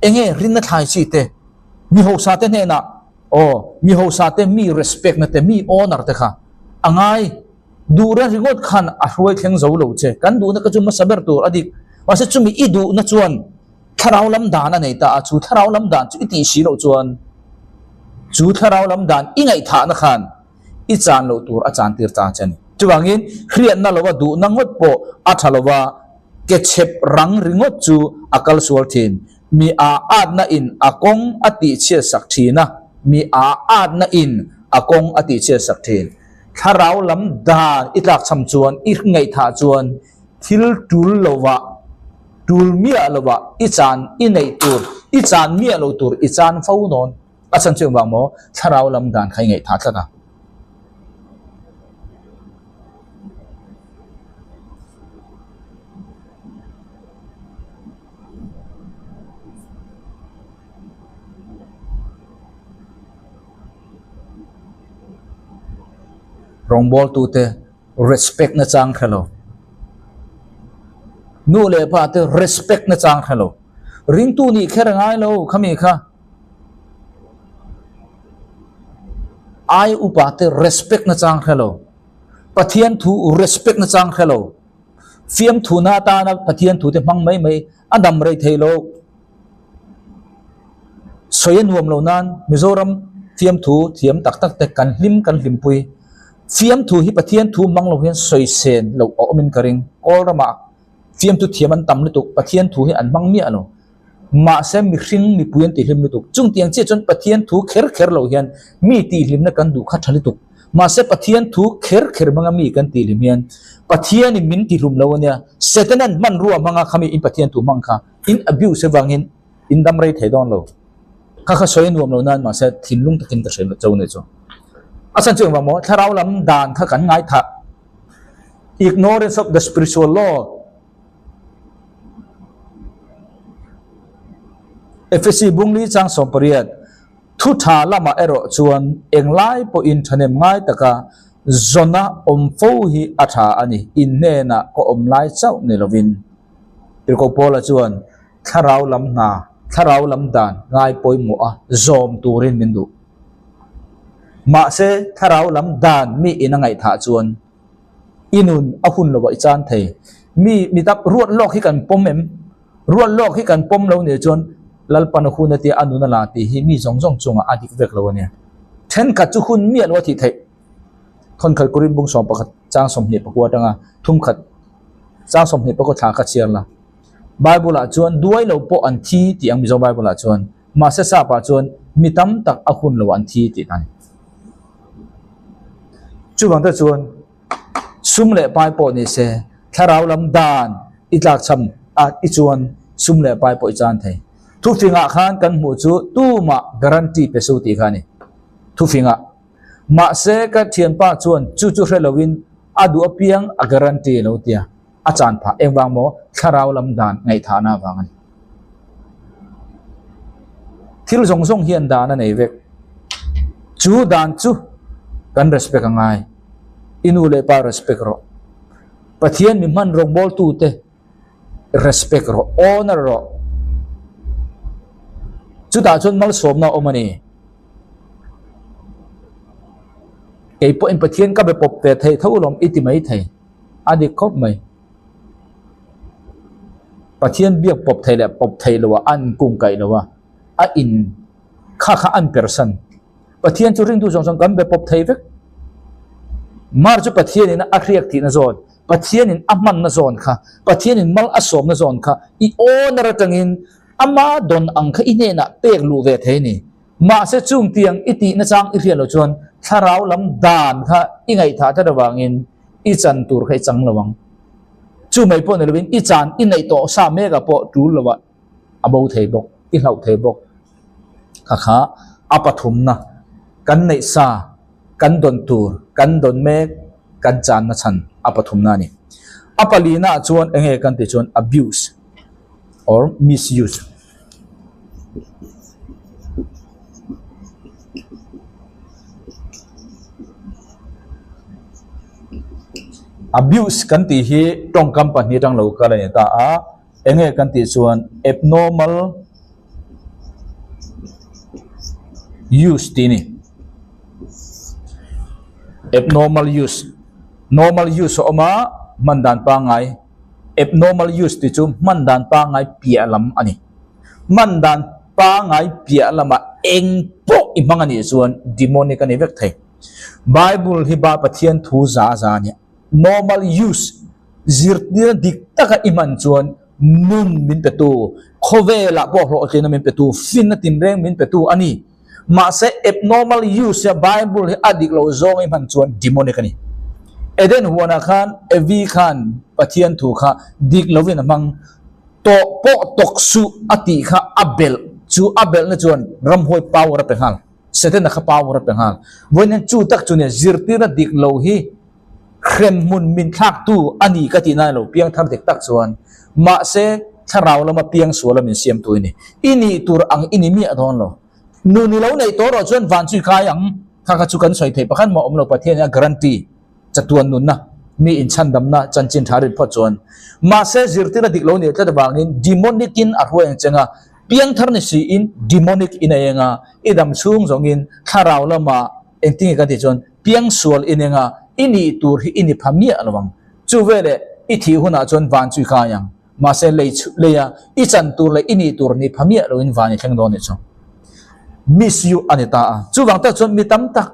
eng nge rinna thlai chi te, mi hosa te hnenah aw mi hosa te mi respect na te mi honor te kha a ngai. Duhna ringawt khan a hruai thleng zo lo che. Kan duhna kha chu hmasa ber tur a dik. Mahse chumi i duhna chuan thlarau lam dan a nei ta a, chu thlarau lam dan chu i tih si loh chuan chu thlarau lam dan i ngaihthahna khan i chan loh tur a chan tir ta che a ni. Chuvangin hriatna lova duhna ngawt pawh a tha lova ke chhep rang ringawt chu a kal sual thin. Mi a atna in a kawng a tihchhiat sak thin a, mi a atna in a kawng a tihchhiat sak thin. Thlarau lam dan i tlak cham chuan, i ngaihthah chuan thil tul lovah, tul miah lovah i chan i neih tur, i chan miah lo tur i chan fo nawn. A chhan chu engvang maw? Thlarau lam dan kha i ngaihthah tlat a. Rawngbawltute respect na chang hre lo. Nu leh pa te respect na chang hre lo. Ringtu nih kher a ngai lo khami kha. Ai upa te respect na chang hre lo. Pathian thu respect na chang hre lo. Fiamthu na atana Pathian thu te hmang mai mai a dam rei thei lo. Sawi a nuam lo nan Mizoram fiamthu thiam tak tak te kan hlim kan hlimpui. Fiamthu hi Pathian thu hmang lo hian sawi sen loh a awmin ka ring. Kawl ramah fiamthu thiam an tam lutuk, Pathian thu hi an hmang miah lo. Mahse mihring mipui an tihlim lutuk. Chungtiang chiah chuan Pathian thu kher kher lo hian mi tihhlimna kan duh kha tha lutuk. Mahse Pathian thu kher kher hmanga mi kan tihlim hian Pathianin min tihlum lo a nia. Setanan hmanrua hmanga khami in Pathian thu hmang kha in abuse avangin in dam rei thei dawn lo. Kha kha sawi a nuam lo nan mahse thinlung takin ka hre cho nei chu. A chhan chu engvang maw thlarau lam dan kha kan ngaithah. Ignorance of the spiritual law. Efesi bungli chang 18 Thu tha lamah erawh chuan englai pawhin thahnem ngai taka zawna awm fo hi a tha a ni, in hnenah ka awm lai chauh ni lovin. Tirhkoh Paula chuan thlarau lam hna, thlarau lam dan ngai pawimawh a zawm turin min duh. Mahse, thlarau lam dan mi in a ngaihthah chuan i nun a hun lovah i chan thei. Mi mi tak ruat lawk hi kan pawm em? Ruat lawk hi kan pawm lo nih chuan Lalpan a hun a tia a nun a la tih hi mi zawng zawng chungah a dik vek lo a nia. Thenkhat chu hun miah lo a thih theih. Thawnkhat Korin bung 11 chang 24 atanga thumkhat chang 24 thla kha chhiar la. Bible ah chuan duai lo pawh an thi tih ang Mizo Bible ah chuan. Mahse sap ah chuan mi tam tak a hun lo an thi tih a ni. Chuvang te chuan sum leh pai pawh ni se thlarau lam dan i tlakchham a i chuan sum leh pai pawh i chan thei. Thufingah khan kan hmuh chu tumah guarantee pe su tih kha a ni. Thufingah. Mahse ka thianpa chuan chu chu hre loin a duh apiang a guarantee lo tia a chan phah. Engvang maw? Thlarau lam dan ngaihthahna avang a ni. Thil zawng zawng hian dan a nei vek. Chu dan chu kan respect a ngai. I nu leh pa respect rawh. Pathian mi hman rawngbawltute respect rawh, honor rawh. Chutah chuan malsawmna a awm a ni. Kei pawhin Pathian ka be pawp ve thei tho lawm i ti mai thei. A dik khawp mai. Pathian biak pawp thei leh pawp thei lo a, a inkung kaih lo a, a in kha kha an persan. Pathian chu ringtu zawng zawng kan be pawp thei vek. Mar chu Pathianin a hriak tihna zawn, Pathianin a hmanna zawn kha, Pathianin mal a sawmna zawn kha i owner atangin ama dawn ang kha i hnenah pek luh ve thei a ni. Mahse chung tiang i tihna chang i hriat loh chuan thlarau lam dan kha i ngaihthah tlat avangin i chan tur kha i chang lo ang. Chu mai pawh ni lovin i chan i neih tawh sa mekah pawh tul lovah a bo thei bawk, i hlauh thei bawk. Kha kha a pathumna kan neih sa, kan dawn tur, kan dawn mek, kan channa chhan a pathumna a ni. A palina ah chuan eng nge kan tih chuan abuse or misuse. Abuse kan tih hi tawngkam pahnih atang lo kal a ni ta a, eng nge kan tih chuan abnormal use tih a ni. Abnormal use, normal use a awm a, hman dan pangngai. Abnormal use tih chu hman dan pangngai piah lam a ni. Hman dan pangngai piah lamah eng pawh i hmang a nih chuan demonic a ni vek thei. Bible hi ba Pathian thu za za a nia. Normal use, zirtirna dik taka i hman chuan nun min petu, khawvelah pawh hlawhtlinna min petu, finna tinreng min petu a ni. Mahse abnormal use a Bible hi a dik lo zawng i hman chuan demonic a ni. Eden huanah khan Evi khan Pathian thu kha dik lovin a hmang. Tawh pawh tawk suh a tih kha a belh. Chu a belhna chuan ramhuai power a pe nghal. Setana kha power a pe nghal. Vawiin chu tak chu nia zirtirna dik lo hi hremhmun min thlaktu a ni ka tih nan lo piangthar dik tak chuan mahse thlarau lama piang suala min siamtu i ni. I nih tur ang i ni miah dawn lo. Nun i lo neih tawh erawh chuan van chu i kai ang. Kha kha chu kan sawi theih pakhat maw awm lo Pathian in a guarantee chatuan nunna mi inchhandamna chanchin tha rin phawt chuan. Mahse zirtir a dik lo nih tlat avangin demonic in a hruai ang cheng a, piangthar ni siin demonic in a eng a, i dam chhung zawngin thlarau lama Engtinge kan tih chuan piangsual i neng a, i nih tur hi i ni pha miah lo ang. Chu veleh i thih hunah chuan van chu i kai ang. Mahse lei chhu lei a, i chan tur leh i nih tur ni pha miah loin van i thleng dawn nih chu. Miss you a ni ta a. Chuvang tak chuan mi tam tak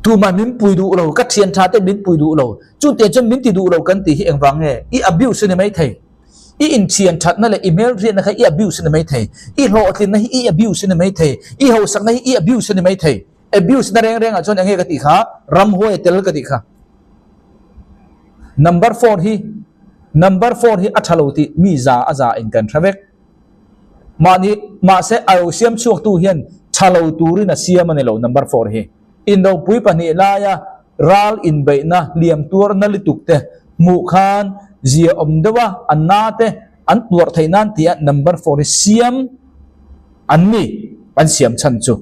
tumah min pui duh lo, ka thian tha te min pui duh lo, chutiang chuan min ti duh lo kan tih hi engvang nge? I abuse a ni maithei. I inthian thatna leh i hmelhriatna kha i abuse a ni maithei. I hlawhtlinna hi i abuse a ni maithei. I hausakna hi i abuse a ni maithei. Abuse na reng rengah chuan eng nge ka tih kha? Ramhuai a tel ka tih kha. Number four hi, number four hi a tha lo tih mi za a za in kan hre vek. Mahni, mahse a lo siam chhuaktu hian tha lo turin a siam a ni lo number four hi. Indopui pahnih laia ral inbeihna hliam tuarna lutuk te hmuh khan zia awm deuh a, an na te an tuarh theih nan tia number four hi siam an ni, an siam chhan chu.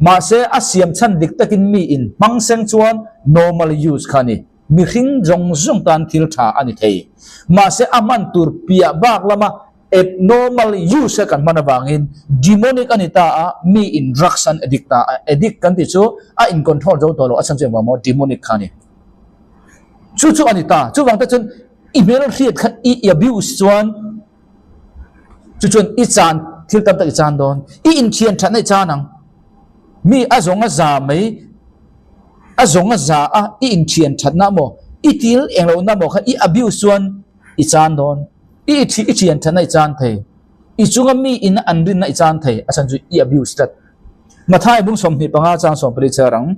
Mahse a siam chhan dik takin mi in hmang seng chuan normal use kha a ni. Mihring zawng zawng tan thil tha a ni thei. Mahse a hman tur piah bak lama Abnormal use a kan hman avangin demonic a ni ta a, mi in drugs an addict ta a, addict kan tih chu a in control zo tawh lo, a chhan chu engvang maw demonic kha a ni. Chu chu a ni ta. Chuvang te chuan i hmelhriat kha i abuse chuan chu chuan i chan thil tam tak i chan dawn. I inthian thatna i chan ang. Mi a zawng a za mai a zawng a za a i inthian thatna maw i til eng lohna maw kha i abuse chuan i chan dawn. I i thian thatna i chan thei. I chunga mi in an rinna i chan thei a chhan chu i abuse tlat. Mathai bung 25 chang 14 chhiar ang.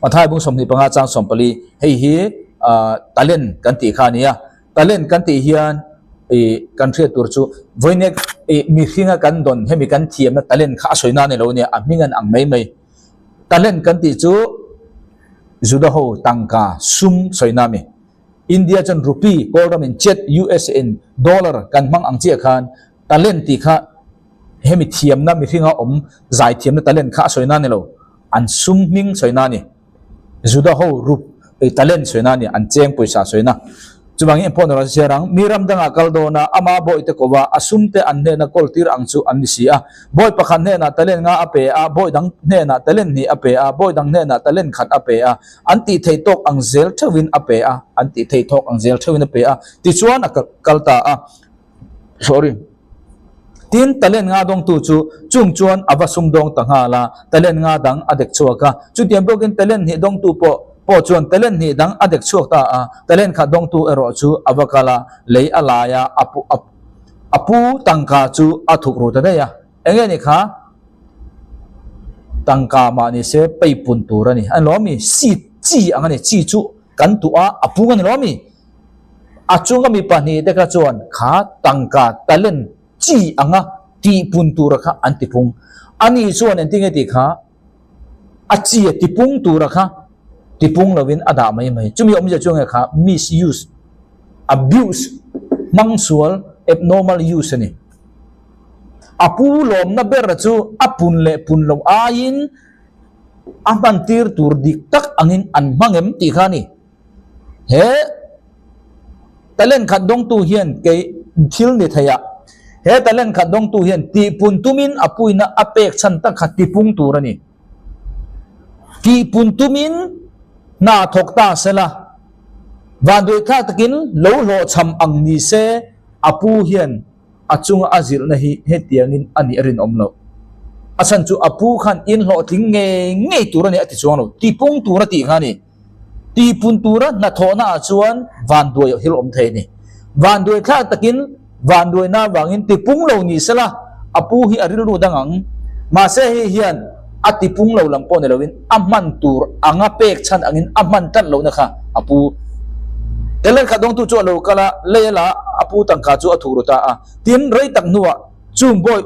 Mathai bung 25 chang 14 hei hi talent kan tih kha a ni a. Talent kan tih hian ih kan hriat tur chu vawinek ih mihringa kan dawn hemi kan thiamna talent kha a sawi nan a ni lo nia a hming an ang mai mai. Talent kan tih chu Juda ho tangka sum sawi na a ni. India chuan rupee, Kawlram in chet, USA in dollar kan hmang ang chiah khan talent tih kha hemi thiamna mihringa awm zai thiamna talent kha a sawi na a ni lo. An sum hming sawi na a ni. Juda ho rup ei talent sawi na a ni, an cheng pawisa sawi na. Chuvangin engpawh ni rawh se chhiar ang, mi ram dangah kal dawn a, ama bawi te kova a sum te an hnena kawl tir ang chu an ni si a. Bawi pakhat hnenah talent nga a pe a, bawi dang hnenah talent hnih a pe a, bawi dang hnenah talent khat a pe a, an tih theih tawk ang zel theuhin a pe a, an tih theih thawk ang zel theuhin a pe a, tichuan a kal ta a. Sorry. Tin, talent nga dawngtu chu chung chuan a va sumdawng ta nghal a, talent nga dang a dek chhuak a. Chutiang bawkin talent hnih dawngtu pawh pawh chuan talent hnih dang a dek chhuak ta a, talent khat dawngtu erawh chu a va kal a, lei a lai a, a pu a a pu tangka chu a thuk ru ta daih a. Eng nge ni kha? Tangka mah ni se peipun tur a ni. A ni lo ami? Seed chi ang a ni. Chi chu kan tuah a, a pung a ni lo ami? A chunga mi pahnihte kha chuan kha tangka talent chi anga tihpun tura kha an tipung. Ani chuan engtin nge tih kha a chi a tipung tura kha tipung lovin a dah mai mai. Chumi awmzia chu nge kha misuse, abuse, hmang sual, abnormal use a ni. A pu lawmna ber chu a pun leh pun loh aiin a hmantir tur dik tak angin an hmang em tih kha a ni. He talent khat dawngtu hian kei thil ni thei a, he talent khat dawngtu hian tihpun tumin a puina a pek chhan tak kha tipung tur a ni. Tihpun tumin hna thawk ta sela, vanduaithlak takin lo hlawhchham ang ni se a pu hian a chunga a zilhna hi hetiangin a nih a rinawm loh. A chhan chu a pu khan inhlawhtling ngei ngei tur a ni a ti chuang lo, tipung tur a tih kha a ni. Tihpun tura hnathawhna ah chuan vanduai a hil awm thei a ni. Vanduai thlak takin vanduaina avangin tipung lo ni sela a pu hi a rilru dang ang. Mahse hei hian a tipung lo lam pawh ni loin a hman tur anga pek chhan angin a hman tlat lohna kha a pu. Talent khat dawngtu chu a lo kal a, lei a la a, a pu tangka chu a thuk ru ta a. Tin, rei tak hnuah Chung bawih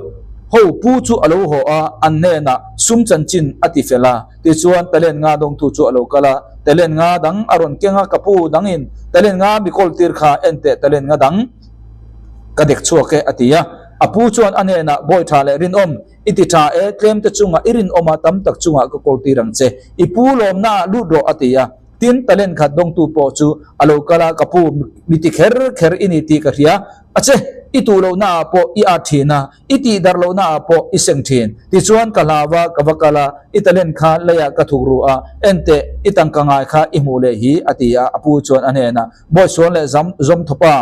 ho pu chu a lo haw a, an hnenah sum chanchin a ti fel a. Tichuan talent nga dawngtu chu a lo kal a, talent nga dang a rawn keng a, ka pu dangin talent nga mi kawl tir kha en teh talent nga dang ka dek chhuak e a ti a. A pu chuan a hnenah bawi tha leh rinawm i ti tha e, tlem te chungah i rinawm a, tam tak chungah ka kawl tir ang che, i pu lawmna ah lut rawh a ti a. Tin, talent khat dawngtu pawh chu a lo kal a, ka pu mi ti kher kher i ni tih ka hria, A che, i tuh lohna ah pawh i at thin a, i tih darh lohna ah pawh i seng thin. Tichuan ka hlau a, ka va kal a, i talent kha leiah ka thuk ru a, enteh, i tangka ngai kha i hmuh leh hi, a ti a. A pu chuan a hnenah, Bawi sual leh zam, zawm thawp a,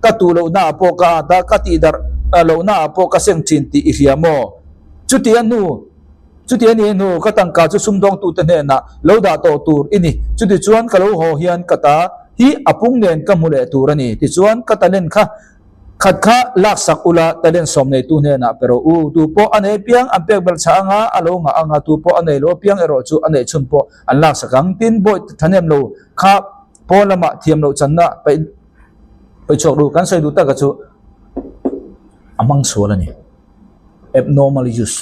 ka tuh lohna ah pawh ka at a, ka tih darh lohna ah pawh ka seng thin tih i hria maw? Chuti a hnu. Chuti a nih hnu, ka tangka chu sumdawngtute hnenah lo dah tawh tur i ni. Chutichuan ka lo haw hian ka ta hi a pung nen ka hmu leh tur a ni. Tichuan ka talent kha khat kha laksak ula talent sawm neitu hnenah pe rawh u. Tu pawh a nei apiang an pek belh chah anga a lo ngah anga tu pawh a nei lo apiang erawh chu a neih chhun pawh an laksak ang. Tin, bawi thahnem lo kha pawn lamah thiam loh channa paih chhuak duh kan sawi duh taka chu a hmang sual a ni. Abnormal use.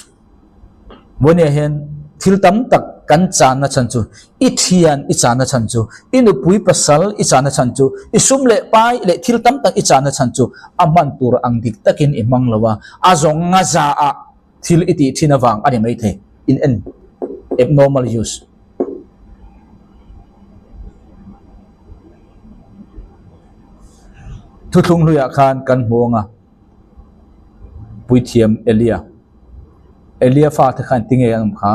Vawinia hian thil tam tak kan channa chhan chu, i thian i channa chhan chu, i nupui pasal i channa chhan chu, i sum leh pai leh thil tam tak i channa chhan chu a hman tur ang dik takin i hmang lo a, a zawng a za ah thil i tih thin avang a ni maithei. In en abnormal use. Thuthlung hluiah khan kan hmu ang a. Puithiam Elia. Elia fate khan tinge an awm kha?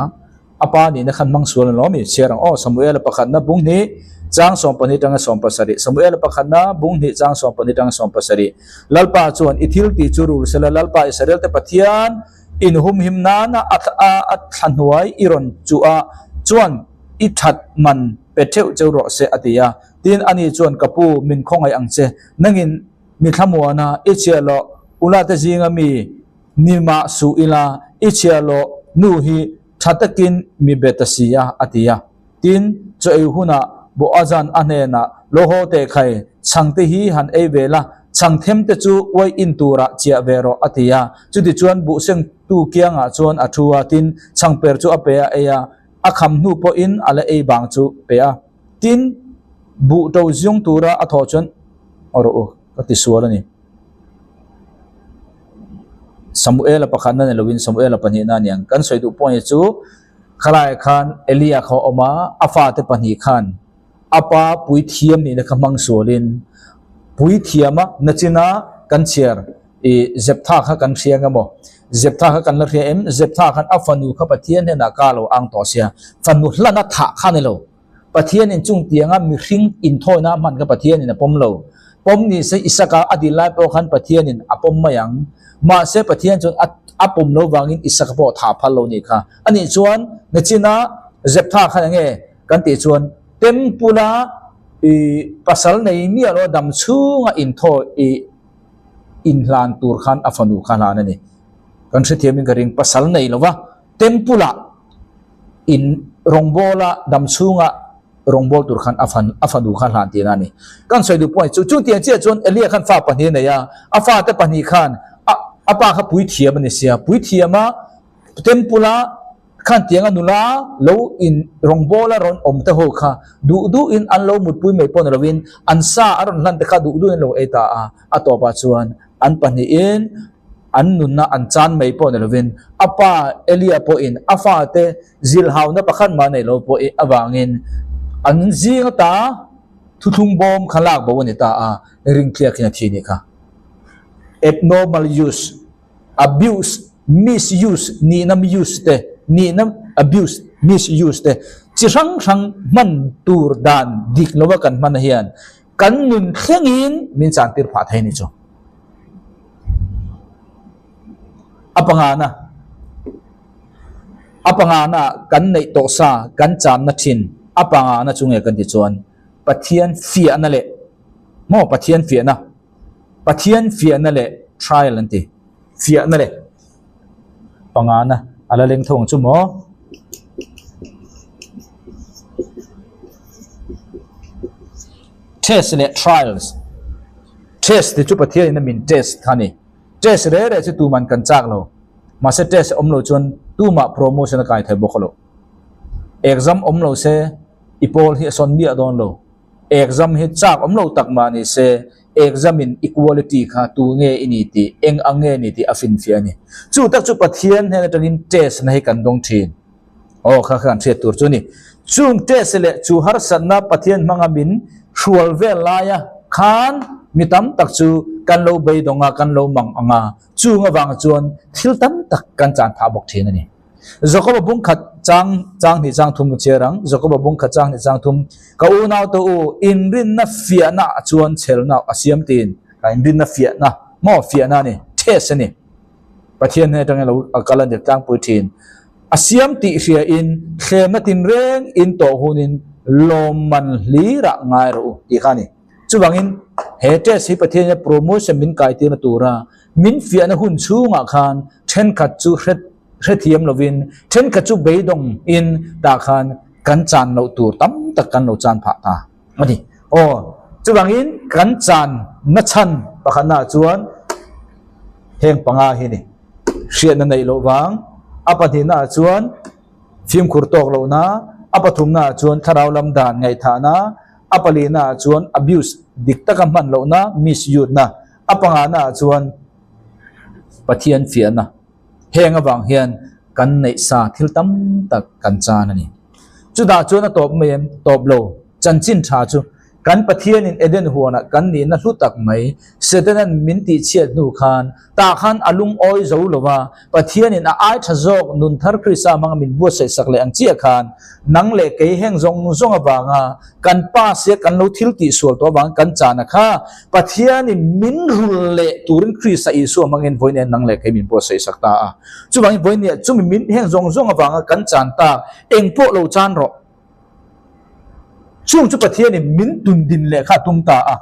A pa nihna khan hmang sual an lo mi chhiar ang aw. Samuela pakhatna bung hnih chang 12 tanga 17. Samuela pakhatna bung hnih chang 12 tanga 17. Lalpa chuan i thil tih chu rul sela Lalpa Israel te Pathian in humhim nana a a thla hnuai i rawn chuh a chuan i that man pe theuh cheu rawh se a ti a. Tin ani chuan ka pu min khawngaih ang che nangin mi thlamuana i chhiahloh ula te zinga mi Ni mah suh ila, i chhiahloh nu hi tha takin mi be ta si a, a ti a. Tin, chaw ei hunah Boazan a hnenah, Lo haw teh khai, chhang te hi han ei ve la, chhang them te chu uai in turah chiah ve rawh, a ti a. Chutichuan buhsengtu kiangah chuan a thu a, tin, chhangper chu a pe a ei a, a kham hnu pawhin a la ei bang chu pe a. Tin, buh to ziung tura a thawh chuan, Aw rawh u, ka ti sual a ni. Samuela pakhatna ni loin Samuela pahnihna a ni ang. Kan sawi duh pawh hi chu khalaiah khan Elia kha a awm a, a fate pahnih khan a pa puithiam nihna kha hmang sualin puithiama nachina kan chhiar ih Zeptha kha kan hria ang emaw? Zeptha kha kan la hria em? Zeptha khan a fanu kha Pathian hnenah ka lo ang tawh sia, fanu hlana thah kha ni lo. Pathianin chung tianga mihring inthawina a hman kha Pathianin a pawm lo. Pawm ni se Isaka a dil lai pawh khan Pathianin a pawm mai ang. Mahse Pathian chuan a a pawm lo vangin Isaka pawh tha phal lo nih kha. Anih chuan nachina Jeptha khan enge kan tih chuan Tempula i pasal nei miah lo dam chhunga inthawi i inhlan tur khan a fanu kha hlan a ni. Kan hrethiamin ka ring pasal nei lova Temple-ah in rawngbawla dam chhunga rawngbâwl tur khan a fan a fanu kha hlan tihna a ni. Kan sawi duh pawh hi chu chutiang chiah chuan Elia khan fa pahnih a nei a, a fate pahnih khan a a pa kha puithiam a ni sia, puithiama Temple-a khan tianga nula lo in rawngbawla rawn awm te ho kha duh duhin an lo mutpui mai pawh ni lovin an sa a rawn hlan te kha duh duhin an lo ei ta a, a tawpah chuan an pahnihin An nunna an chan mai pawh ni lovin a pa Elia pawhin a fate zilhauna pakhat mah neih lo pawh avangin an zing ata thuthlung bawm kha lak bo a ni ta a, ringtliakin a thi nih kha. Abnormal use, abuse, misuse, nihna use te, nihna abuse, misuse te chi hrang hrang hman tur dan dik lova kan hman hian kan nun thlengin min chantir phah thei ni chu. A pangana, a pangana kan neih tawh sa kan channa thin a pangana chu nge kan ti chuan Pathian fiahna leh maw Pathian fiahna, Pathian fiahna leh trial an ti, fiahna leh pangana a la leng tho ang chu maw. Test leh trials. Test te chu Pathian in a min test kha a ni. Test reh reh chu tuman kan chak lo. Mahse test awm lo chuan tumah promotion a kai thei bawk lo. Exam awm lo se i pawl hi a sawn miah dawn lo. Exam hi chak awm lo tak mah ni se exam in i quality kha tu nge i ni tih, eng ang nge ni tih a finfiah a ni. Chu tak chu Pathian hnen atangin test na hi kan dawng thin. Aw kha kha kan hriat tur chu a ni. Chung test leh chu harsatna Pathian hmanga min hrual vel laia khan mi tam tak chu kan lo beidawng a, kan lo mang ang a, chung avang chuan thil tam tak kan chan phah bawk thin a ni. Jakoba bungkhat chang chang hnih chang thum ka chhiar ang. Jakoba bungkhat chang hnih chang thum, Ka unaute u, inrinna fiahna chuan chhelna a siam tiin ka inrinna fiahna maw fiahna a ni, test a ni. Pathian hnen atangin lo a kal a ni tlangpui thin. A siam tih hriain thlemna tinreng in tawh hunin lawmman hlirah ngai rawh u tih kha a ni. Chuvangin he test hi Pathianin promotion min kaitirna tura min fiahna hun chhungah khan thenkhat chu hre hrethiam lovin thenkhat chu beidawng in tah khan kan chan loh tur tam tak kan lo chan phah ta a ni. Aw, chuvangin kan chan na chhan pakhatna ah chuan heng panga hi ni. Hriatna neih loh vang, a pahnihna ah chuan fimkhur tawk lohna, a pathumna ah chuan thlarau lam dan ngaihthahna, a palihna ah chuan abuse dik taka hman lohna, misuse na, a pangana ah chuan Pathian fiahna. Heng avang hian kan neih sa thil tam tak kan chan a ni. Chutah chuan a tawp mai em? Tawp lo. Chanchin tha chu. Kan Pathianin Eden huanah kan nihna hlu tak mai, Setanan min tihchhiat hnu khan, tah khan a lungawi zo lo va, Pathianin a ai tha zawk nun thar Krista hmanga min buatsaih sak leh ang chiah khan, nang leh kei heng zawng zawng avanga kan pa sia kan lo thil tihsual tawh avangin kan chana kha Pathianin min rul leh turin Krista Isua hmangin vawiin nang leh kei min buatsaih sak ta a. Chuvangin vawiin chumi min heng zawng zawng avanga kan chan tak eng pawh lo chan rawh. Chung chu Pathianin min tundin leh kha a tum ta a,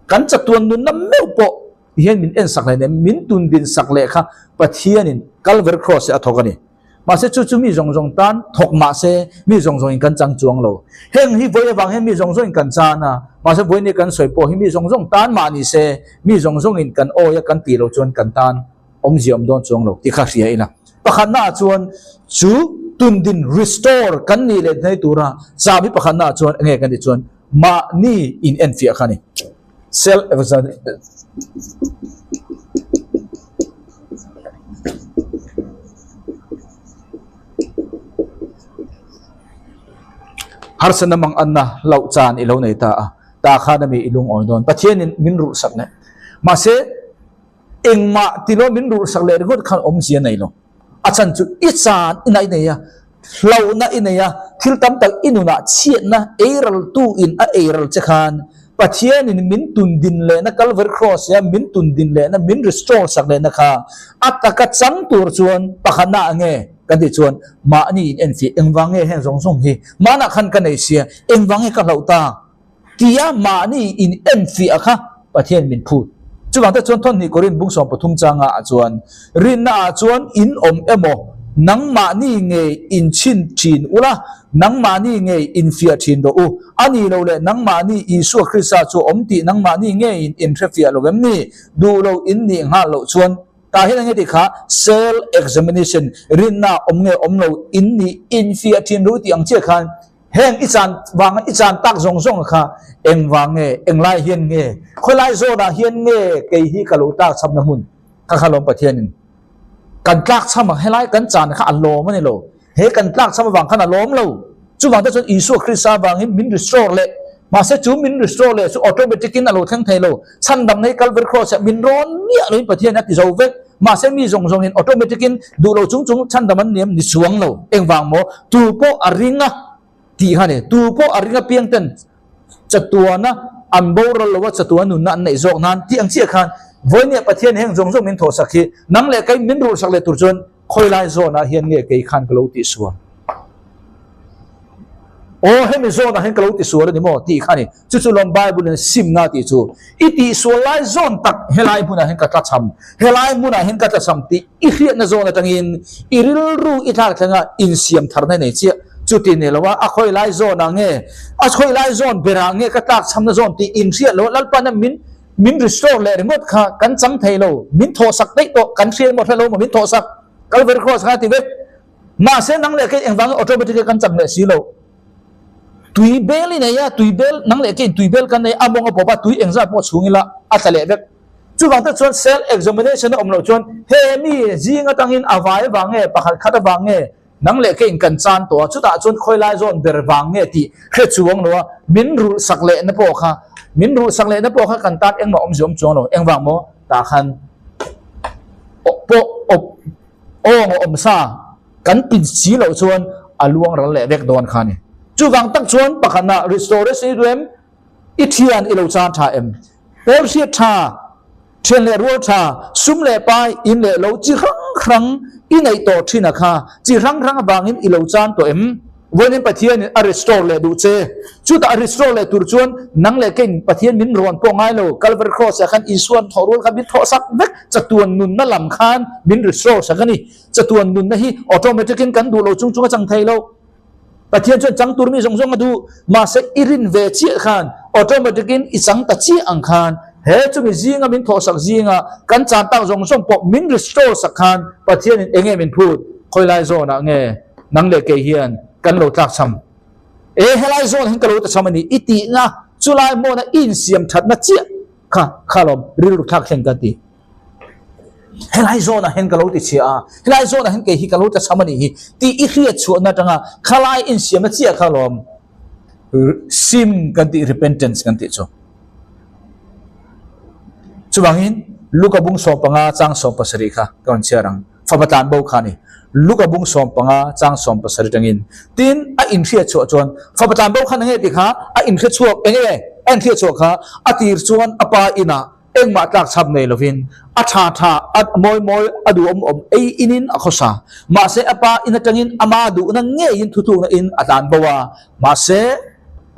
kan chatuan nunna meuh pawh hian min ensak leh nen min tundin sak leh kha Pathianin Calvary Cross-ah a thawk a ni. Mahse chu chu mi zawng zawng tan thawk mahse mi zawng zawngin kan chang chuang lo. Heng hi vawi avang hian mi zawng zawngin kan chan a, mahse vawiin kan sawi pawh hi mi zawng zawng tan mah ni se mi zawng zawngin kan awi a kan tih loh chuan kan tan awmzia awm dawn chuang lo tih kha hria ila. Pakhatna ah chuan chu tundin, restore, kan nih leh hnai tura chahbi pakhatna ah chuan enge kan tih chuan mahni in enfiah kha a ni. Self Harsatna mang anna hlauh chan i lo nei ta a, tah khan a mi i lungawi dawn. Pathianin min ruhsak leh. Mahse. Engmah tilo min rulhsak leh ringawt khan awmzia nei lo. A chhan chu i chan ina i nei a, hlauhna i nei a, thil tam tak i nunah chhiatna eiraltu in a eiral che khan Pathianin min tundin lehna Calvary Cross ia min tundin lehna min restore sak lehna kha a taka chang tur chuan pakhatna ah nge kan tih chuan mahni in enfiah engvang nge heng zawng zawng hi manah khan ka nei sia engvang nge ka hlauh tak Tia mahni in enfiah kha Pathian min phut. Chuvang te chuan Thawhnih Korin bung 13 changa ah chuan, Rinna ah chuan in awm emaw, nangmahni ngei in chhin thin ula, nangmahni ngei in fiah thin rawh u. A ni lo leh nangmahni Isua Krista chu awm tih nangmahni ngeiin in hrefiah lo em ni? Duh lo in nih nghal loh chuan tah hian enge tih kha self examination, rinna awm nge awm lo in nih in fiah thin rawh u tih ang chiah khan Heng i chan vanga i chan tak zawng zawng kha eng vang nge, eng lai hian nge, khawi lai zawnah hian nge kei hi ka lo tlak chhamna hmun kha kha lawm Pathianin kan tlak chham ang, helai kan chan kha a lawm a ni lo, he kan tlak chham avang khan a lawm lo. Chuvang te chuan Isua Krista avangin min restore leh, mahse chu min restore leh chu automatic in a lo thleng thei lo, chhandamna hi Calvary Cross ah min rawn miah loin Pathianin a ti zo vek, mahse mi zawng zawngin automatic in duh lo chung chung chhandam an niam ni chuang lo. Engvang maw? Tu pawh a ring a tih kha ni. Tu pawh a ring apiang ten chatuana an boral lo a, chatuan nunna an neih zawk nan tih ang chiah khan vawinia Pathian heng zawng zawng min thawhsak hi nang leh kei min rulhsak leh tur chuan khawi lai zawnah hian nge kei khan ka lo tihsual? Aw hemi zawnah hian ka lo tisual a ni maw tih kha a ni. Chu chu lawm Bible in simna tih chu. I tihsual lai zawn tak helai hmunah hian ka tlachham, helai hmunah hian ka tlachham tih i hriatna zawn atangin i rilru i thlak thleng a insiam tharna nei chiah. Chuti ni lo a, a khawi lai zawnah nge, a khawi lai zawn berah nge ka tlakchhamna zawn tih inhriat lo a Lalpana min min restore leh ringawt kha kan chang thei lo, min thawhsak daih tawh, kan hriat emaw hre lo maw min thawhsak Calvary Cross kha a ti vek. Mahse nang leh kei engvangin automatic a kan chak leh si lo. Tui bel i nei a, tui bel, nang leh keiin tui bel kan nei a, mawng a pawp a, tui engzat pawh chhung ila a tla leh vek. Chuvang te chuan self examination a awm loh chuan he mi zing atangin a vai vang nge, pakhat khat avang nge, nang leh keiin kan chan tawh a, chutah chuan khawi lai zawn ber vang nge tih hre chuang lo a, min rulh sak lehna pawh kha, min rulh sak lehna pawh kha kan tan engmah awmzia awm chuang lo. Engvang maw? Tah khan pawh awp. Awng a awm sa kan pin si loh chuan a luang ral leh vek dawn kha a ni. Chuvang tak chuan pakhatna restoration i duh em? I thian i lo chan tha em? Pawl hriat tha, thian leh rual tha, sum leh pai, in leh lo chi hrang hrang i neih tawh thin a kha chi hrang hrang avangin i lo chan tawh em? Vawiin Pathianin a restore leh duh che. Chutah a restore leh tur chuan nang leh keiin Pathian min rawn pawh ngai lo. Calvary Cross ah khan Isuan thawh rual kha min thawh sak vek. Chatuan nunna lam khan min restore sak a ni. Chatuan nunna hi automatic in kan duh lo chung chung a chang thei lo. Pathian chuan chang tur mi zawng zawng a duh. Mahse i rin ve chiah khan automatic in i chang ta chiah ang khan he chumi zinga min thawh sak zinga kan chan tak zawng zawng pawh min restore sak khan Pathianin enge min phut? Khawilai zawnah nge? Nang leh kei hian kan lo tlak cham. E, helai zawn hian ka lo ta cham a ni i tihna chulai hmawna i insiam thatna chiah kha kha lawm rilru thlak thleng kan ti. Helai zawnah hian ka lo ti chhia a, helai zawnah hian kei hi ka lo ta cham a nih hi tih i hriat chhuahna atanga khalai insiamna chiah kha lawm. Sim kan tih repentance kan tih chu. Chuvangin Luka bung 15 chang 17 kha ka rawn chhiar ang. Fapa tlan bo kha a ni. Luka bung 15 chang 17 tangin tin a inhriat chhuah chuan fapa tlan bo khan enge tih kha a inhre chhuak enge a inhriat chhuah kha a tir chuan a pa inah Engmah tlak chhap nei lovin a tha tha, a mawi mawi, a duhawm awm ei inin a khawsa. Mahse a pa in atangin ama duhna ngeiin thutlukna in a tlan bo a. Mahse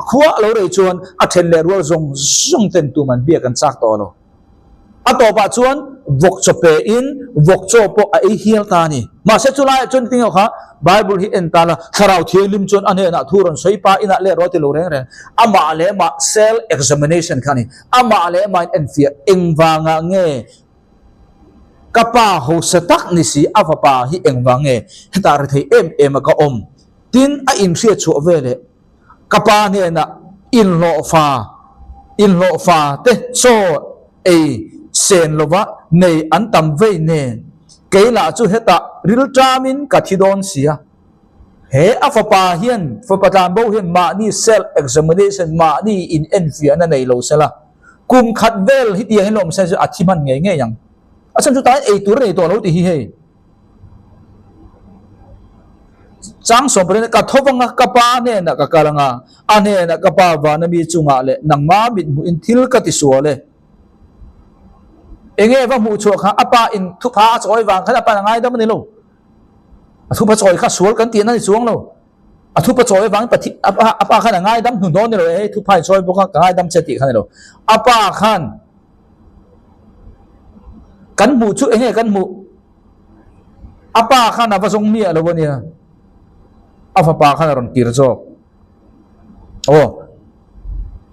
a khua a lo rei chuan a then leh rual zawng zawng ten tuman biak an chak tawh lo. A tawpah chuan vawk chaw pe in vawk chaw pawh a ei hial ta a ni. Mahse chulaiah chuan tinge kha Bible hi en ta la, Thlarau Thianghlim chuan a hnenah thu rawn sawi pa inah leh rawh ti lo reng reng. Amah leh amah self examination kha a ni. Amah leh amah in enfiah engvangah nge ka pa hausa tak ni si a fapa hi engvang nge hetah ri thei em em a ka awm tin a inhriat chhuah ve leh ka pa hnenah inhlawhfa inhlawhfa te chaw ei sen lova nei an tam vei nen kei lah chu hetah rilṭamin ka thi dawn sia. He a fapa hian, fapa tlanbo hian mahni self examination, mahni in enfiahna nei lo sela, kum khat vel hi tiang hi lawm se chu a thi hman ngei ngei ang. A chhan chu tain ei tur a nei tawh lo tih hi hei. Chang sawm pahnih ka tho vang a, ka pa hnenah ka kal ang a, a hnenah ka pa vana mi chungah leh nangma mithmuhin thil ka ti sual e. Enge va hmuh chhuah kha a pa in thupha a chawi vang khan a pa in a ngaidam a ni lo. A thupa chawi kha sual kan tihna ni chuang lo. A thupa chawi avangin Pathian a pa a pa khan a ngaidam hnu dawn ni lo e, thupha in chawi bawk a, ka ngaidam che tih kha ni lo. A pa khan kan hmuh chu enge kan hmuh? A pa khan a va zawng miah lo a nia. A fapa khan a rawn kir zawk. Aw,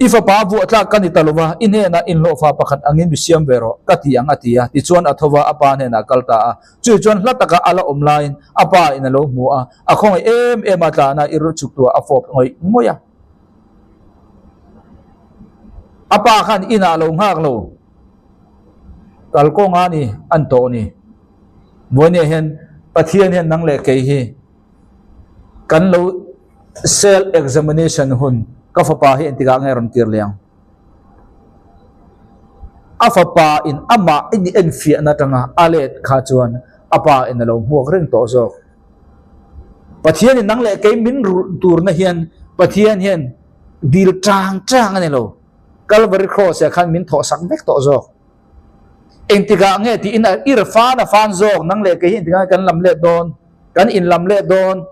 i fapa vuah tlak ka ni ta lo va, i hnenah inhlawhfa pakhat angin mi siam ve rawh, ka ti ang, a ti a. Tichuan a tho va, a pa hnenah a kal ta a. Chu chuan hla taka a la awm laiin a pa in a lo hmu a, a khawngaih em em a, tlana i rul chuk tuah a fawp ngawih ngawih a. A pa khan inah a lo nghak lo, kalkawnga ni an tawh ni. Vawinia hian Pathian hian nang leh kei hi kan lo Self examination hun ka fapa hi engtikah nge rawn tir leh ang? A fapa in amah in enfiahna atanga a let kha chuan a pa in a lo hmuak reng tawh zawk. Pathian in nang leh kei min rulh turna hian Pathian hian dil tang tang a ni lo. Calvary Cross ah khan min thawh sak vek tawh zawk. Engtikah nge tiin a ir fan a fan zawk nang leh kei hi engtikah nge kan lam let dawn? Kan in lam let dawn?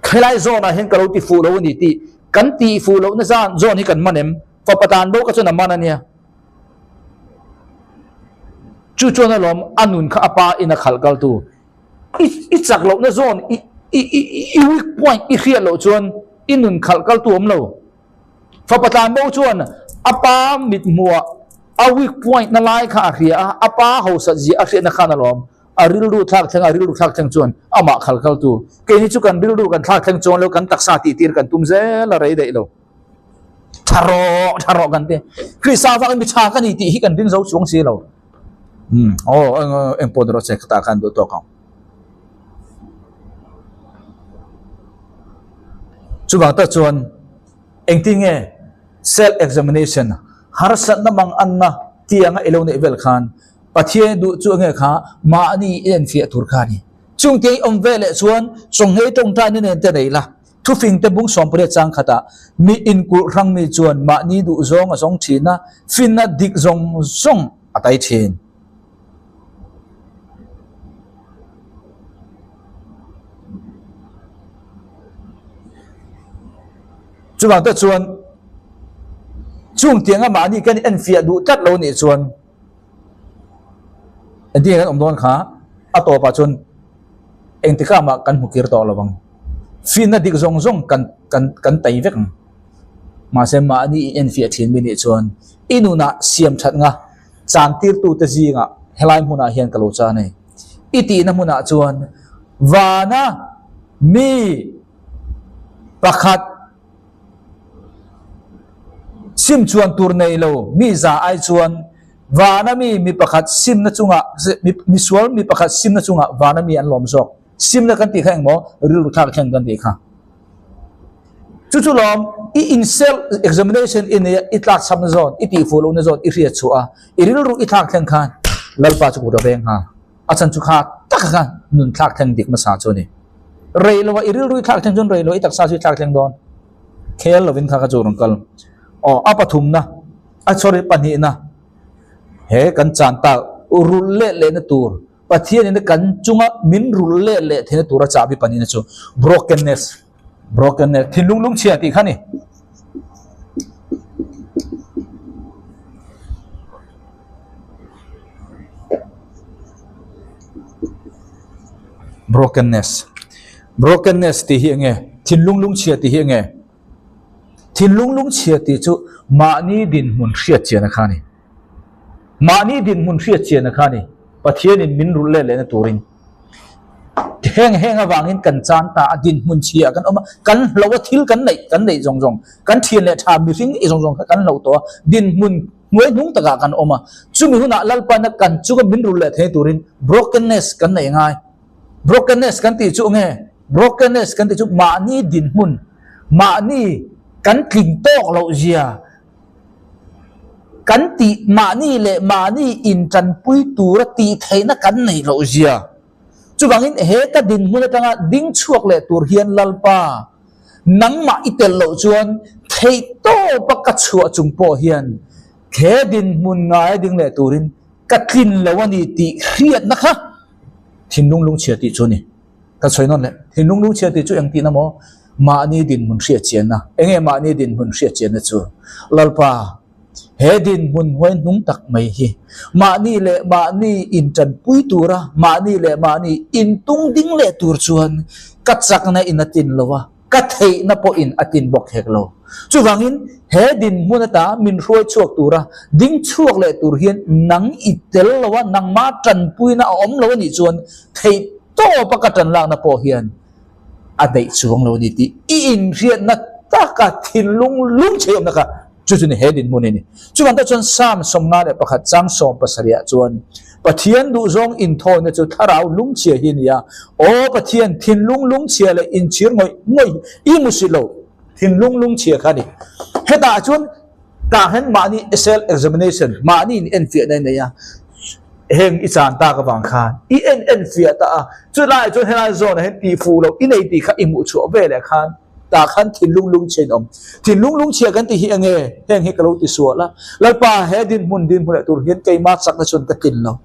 Helai zawnah hian ka lo ti fuh lo a ni tih kan tih fuh lohna zan zawn hi kan man em? Fapa tan bo ka chuan a man a nia. Chu chuan alawm a nun kha a pa in a khalh kal tu. I i chak lohna zawn i i i i weak point i hriat loh chuan i nun khalh kal tu awm lo. Fapa tlan bo chuan a pa mithmuah a weak point na lai kha a hria a, a pa hausat zia a hriatna khan alawm A rilru thlak thleng, a rilru thlak thleng chuan amah khal kaltu. Keini chu kan rilru kan thlak thleng chuan lo kan taksa tih tir kan tum zel a rei daih lo. Tha rawh, tha rawh kan ti. Krista avangin mi tha ka ni tih hi kan ring zo chuang si lo. Umm, aw, eng eng pawh ni rawh se ka tah khan duh tawk ang. Chuvang tak chuan engtin nge self examination harsatna mang anna tianga i lo neih vel khan Pathian duh chu enge kha mahni i enfiah tur kha a ni. Chungte i awm ve leh chuan chawnghei tawngtaina nen te nei la, thufing te bung 18 chang khatah mi inkulh hrang mi chuan mahni duh zawng a zawng thin a, finna dik zawng zawng a tai thin. Chuvang te chuan chungtianga mahni kan enfiah duh tlat lo nih chuan, Engtin nge kan awm dawn kha a tawpah chuan engtikah mah kan hmu kir tawh lo vang. Finna dik zawng zawng kan kan kan tai vek ang. Mahse mahni i enfiah thin mi nih chuan i nunah siam that nga chan tirtute zingah helai hmunah hian ka lo chan a ni. I tihna hmunah chuan vana mi pakhat Sim chuan tur nei lo mi za ai chuan vana mi mi pakhat simna chungah misual mi pakhat simna chungah vana mi an lawm zawk. Simna kan tih kha engmaw rilru thlak thleng kan tih kha. Chu chu lawm, i in self examination i nei a, i tlakchhamna zawn, i tihfuh lohna zawn i hriat chhuah a, i rilru i thlak thleng khan Lalpa chu kut a veng nghal. A chhan chu kha taka khan nun thlak thleng dik hmasa chu a ni. Rei lo a, i rilru i thlak thleng chuan rei lo i taksa chu i thlak thleng dawn. Khel lovin kha kha chu rawn kal. Aw, a pathumna, a sorry, pahnihna, he kan chan tak rulh leh lehna tur, Pathianin kan chunga min rulh leh leh theihna tura chahbi pahnihna chu brokenness. Brokenness, thinlung lungchhia tih kha ni. Brokenness. Brokenness tih hi enge? Thinlung lungchhia tih hi enge? Thinlung lungchhia tih chu mahni dinhmun hriat chiahna kha a ni. Mahni dinhmun hriat chiahna kha a ni. Pathianin min rulh let lehna turin heng heng avangin kan chan ta a, dinhmun chhia kan awm a, kan hloh a, thil kan neih kan neih zawng zawng, kan thian leh tha mihring zawng zawng kha kan hloh tawh a, dinhmun hnuai hnung takah kan awm a. Chumi hunah Lalpana kan chunga min rulh leh thei turin brokenness kan neih ngai. Brokenness kan tih chu nge? Brokenness kan tih chu mahni dinhmun, mahni kan tling tawk loh zia kan tih mahni leh mahni intanpui tura tih theihna kan neih loh zia. Chuvangin he ka dinhmun atanga ding chhuak leh tur hian Lalpa, nangmah i telh loh chuan theih tawpa ka chhuah chung pawh hian he dinhmun ngaia ding leh turin ka tlin lo a ni tih hriatna kha thinlung lungchhia tih chu a ni. Ka sawi nawn leh, thinlung lungchhia tih chu eng tihna maw? Mahni dinhmun hriatchianna. Enge mahni dinhmun hriatchianna chu? Lalpa, he dinhmun hnuai hnung tak mai hi mahni leh mahni intanpui tura, mahni leh mahni intung ding leh tur chuan ka chakna in a tin lo a, ka theihna pawhin a tin bawk hek lo. Chuvangin, he dinhmun ata min hruai chhuak tura ding chhuak leh tur hian nang i tel lo a, nangmah tanpuina a awm lo a nih chuan theih tawpa ka tan lakna pawh hian a daih chuang lo a ni tih i inhriatna taka thinlung lungchhe awmna kha chu chu ni he dinhmun hi a ni. Chuvang tak chuan Psalm 51 chang 70 ah chuan Pathian duhzawng inthawina chu thlarau lungchhia hi a ni a, Aw Pathian, thinlung lungchhia leh inchhir ngawih ngawih i hmu si lo, thinlung lungchhia kha a ni. Hetah chuan tah hian mahni self examination, mahni in enfiahna i nei a, heng i chan tak avang khan i en enfiah ta a, chulaiah chuan helai zawnah hian tihfuh loh i nei tih kha i hmuh chhuah veleh khan, Tah khan thinlung lungchhia in awm. Thinlung lungchhia kan tih hi enge? Heng hi ka lo ti sual a. Lalpa, he dinhmun dinhmun leh tur hian keima chakna chuan ka tlin lo.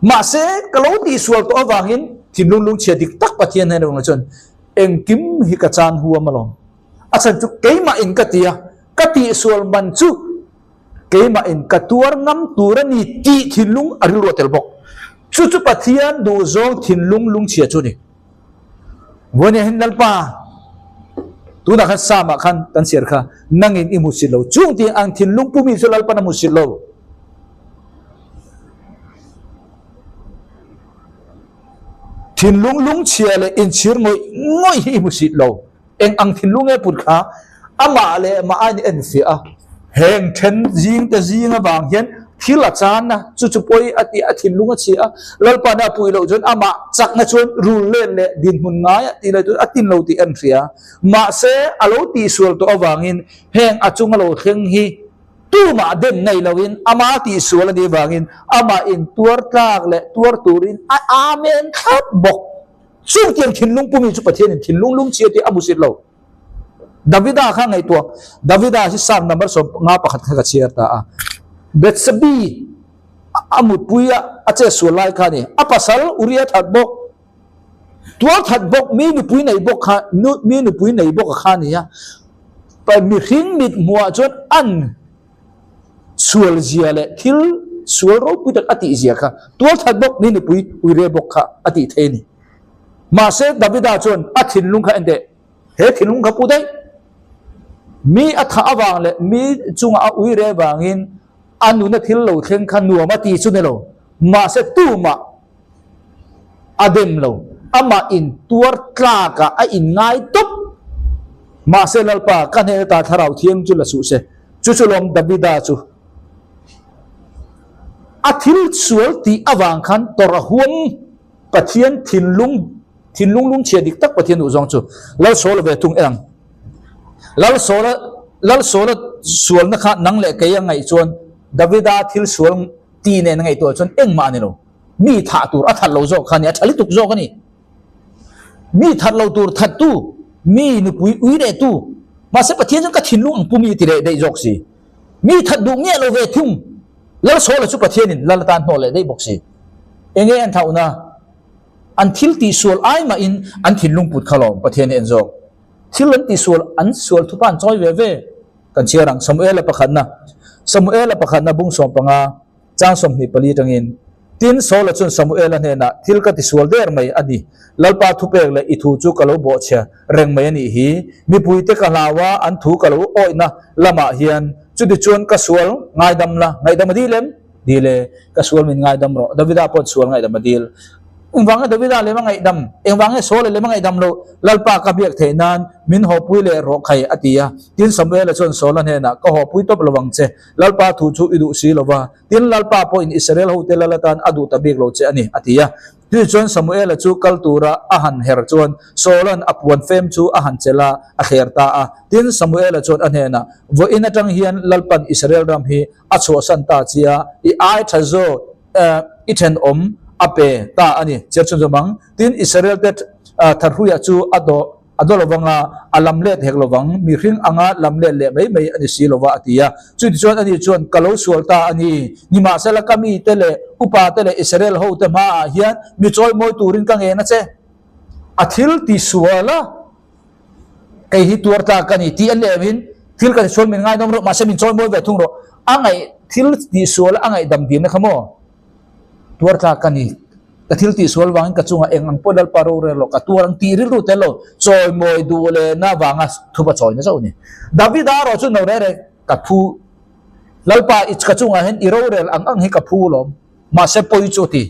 Mahse, ka lo tih sual tawh avangin thinlung lungchhia dik tak Pathian hian englo chuan engkim hi ka chan huam alawm. A chhan chu keimah in ka ti a, ka tihsual man chu keimah in ka tuar ngam tur a ni tih thinlung a rilru a tel bawk. Chu chu Pathian duhzawng thinlung lungchhia chu a ni. Vawinia hian Lalpa, tunah khan Psalm ah khan kan chhiar kha, nangin i hmusit lo. Chung tih ang thinlung pumi chu Lalpan a hmusit lo. Thinlung lungchhia leh inchhir ngawih ngawih hi i hmusit lo. Eng ang thinlung nge put kha amah leh mah a in enfiah a, heng then zing te zing avang hian thil a chan a, chu chu pawi a tih a thinlung a chhia a, Lalpa'n a puih loh chuan amah chakna chuan rul let leh dinhmun ngai a tih leh chuan a tin lo tih an hria. Mahse, a lo tihsual tawh avangin heng a chunga lo thleng hi tumah dem nei loin ama tihsual a nih avangin amah intuar tlak leh tuar turin a amen thlap bawk. Chutiang thinlung pumi chu Pathianin thinlung lungchhia tih a hmusit lo. Davida kha ngaihtuah, Davida hi Psalm number 51 kha ka chhiar ta a. Bethsebi a mutpui a, a che sual lai kha a ni. A pasal Uria that bawk, tual that bawk, mi nupui nei bawk kha, mi nupui nei bawk a kha a ni a. Mihring mit hmuhah chuan an sual zia leh thil sual ropui tak a tih zia kha tual that bawk ni nupui uire bawk kha a tih thei a ni. Mahse Davida chuan a thinlung kha enteh, he thinlung kha pu daih, mi a thah avang leh mi chunga a uire vangin a nuna thil lo thleng kha nuam a ti chu ni lo, mahse tumah a dem lo, amah in tuar tlak ah a in ngai tawp. Mahse Lalpa, ka hnen ata thlarau thiang chu la suh se, chu chu lawm Davida chu a thil sual tih avang khan tawrh a huam Pathian thinlung thinlung lungchhia dik tak Pathian duh zawng chu Lalsaw lo ve thung e ang. Lalsawla Lalsawla sualna kha nang leh kei a ngaih chuan Davida thil sual ti nen a ngaihtuah chuan engmah a ni lo. Mi thah tur a that lo zawk kha a ni, a tha lutuk zawk a ni. Mi that lo tur thattu, mi nupui ui lehtu, mahse Pathian chuan ka thinlung ang pu mi a ti leh daih zawk si. Mi that duh nge lo ve thung. Lalsawla chu Pathianin lal atan hnawh leh daih bawk si. Enge an thlauhna? An thil tihsual ai mahin an thinlung put kha lawm Pathian hi en zawk. Thil an tihsual, an sual thupa an chawi ve ve. Kan chhiar ang, Samuela pakhatna, Samuela pakhatna bung 15, chang 24 atangin, Tin, Saula chuan Samuela hnenah, Thil ka tisual der mai a ni. Lalpa thupek leh i thu chu ka lo bawhchhia reng mai a nih hi. Mipuite ka hlau a, an thu ka lo awihna lamah hian chutichuan ka sual ngaidam la, ngaihdam a dil em? Dil e, ka sual min ngaidam rawh. Davida pawh sual ngaihdam a dil. Engvang nge Davida lem a ngaihdam? Engvang nge Saula lem a ngaihdam loh? Lalpa ka biak theih nan min hawpui leh rawh khai, a ti a. Tin, Samuela chuan Saula hnenah, Ka hawpui tawp lo ang che. Lalpa thu chu i duh si lo va. Tin, Lalpa pawhin Israel hote lal atan a duh ta bik lo che a ni, a ti a. Tui chuan Samuela chu kal tura a han her chuan Saula'n a puan fem chu a han chelh a, a thler ta a. Tin, Samuela chuan a hnenah, Vawiin atang hian Lalpa'n Israel ram hi a chhuahsan ta chia, i ai tha zawk i thenawm a pe ta a ni, chiar chhun zawm ang. Tin, Israel-te tharhruia chu a dawh a daw lovang a, a lam let hek lovang, mihring anga lam let leh mai mai a ni si lova, a ti a. Chutichuan ani chuan, Ka lo sual ta a ni, nimahsela ka mite leh upate leh Israel hote hmaah hian mi chawimawi turin ka ngen a che. A thil ti sual a, kei hi tuar tlak ka ni tih a lem in, thil ka ti sual min ngaidam rawh, mahse min chawimawi ve thung rawh. A ngaih, thil ti sual a ngaihdam dilna kha maw? Tuar tlak ka ni. Ka thil tihsual vangin ka chungah eng ang pawh Lalpa rorel lo, ka tuar ang tih rilru tel lo, chawimawi duh lehna vanga thupa chawina zauh a ni. Davida erawh chu no reng reng ka phu. Lalpa i ka chungah hian i rorel ang ang hi ka phu lawm. Mahse pawi chu a ti.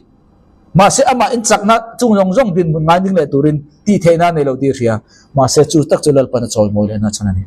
Mahse amah in chakna chung zawng zawng dinhmun ngai ding leh turin tih theihna a nei lo tih a hria. Mahse chu tak chu Lalpan a chawimawi lehna chhan a ni.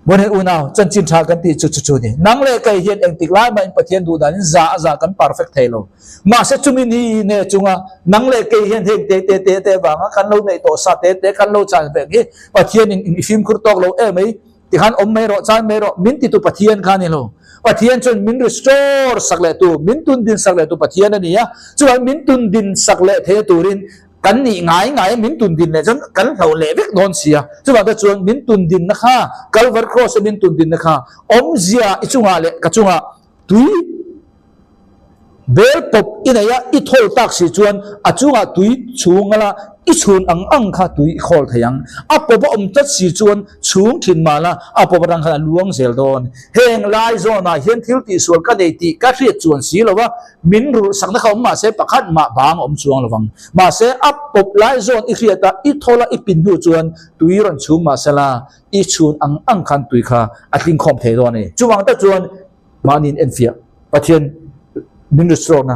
Vawiin unau, chanchin tha kan tih chu chu chu ni. Nang leh kei hian engtik lai mahin Pathian duh danin za a za kan perfect thei lo. Mahse chumi ni ne chunga nang leh kei hian heng te te te te vanga kan lo neih tawh sa te te kan lo chan vek hi Pathianin i fimkhur tawk lo em mai tikhan awm mai rawh, chan mai rawh min titu Pathian kha a ni lo. Pathian chuan min restore sak leh tu, min tundin sak leh tu Pathian a ni a. Chuvangin min tundin sak leh theihna turin Kan nih ngai ngai a min tundin leh chuan kan hlo leh vek dawn si a. Chuvang te chuan min tundinna kha, Calvary Cross a min tundinna kha awmzia i chungah leh ka chungah tui bel pawp i nei a, i thawl tak si chuan a chungah tui chhung a la, i chhun ang ang kha tui i khawl thei ang. A pawp a awm tlat si chuan chhung thin mah la, a pawp atang khan a luang zel dawn. Heng lai zawnah hian thil tihsual ka nei tih ka hriat chuan si lo a, Min rulh sakna kha awm mahse pakhat mah bang a awm chuang lovang. Mahse a pawp lai zawn i hriat a, i thawl a i pin hnu chuan tui rawn chhung mahsela i chhun ang ang khan tui kha a tling khawm thei dawn a ni. Chuvang tak chuan mahniin enfiah Pathian min restore-na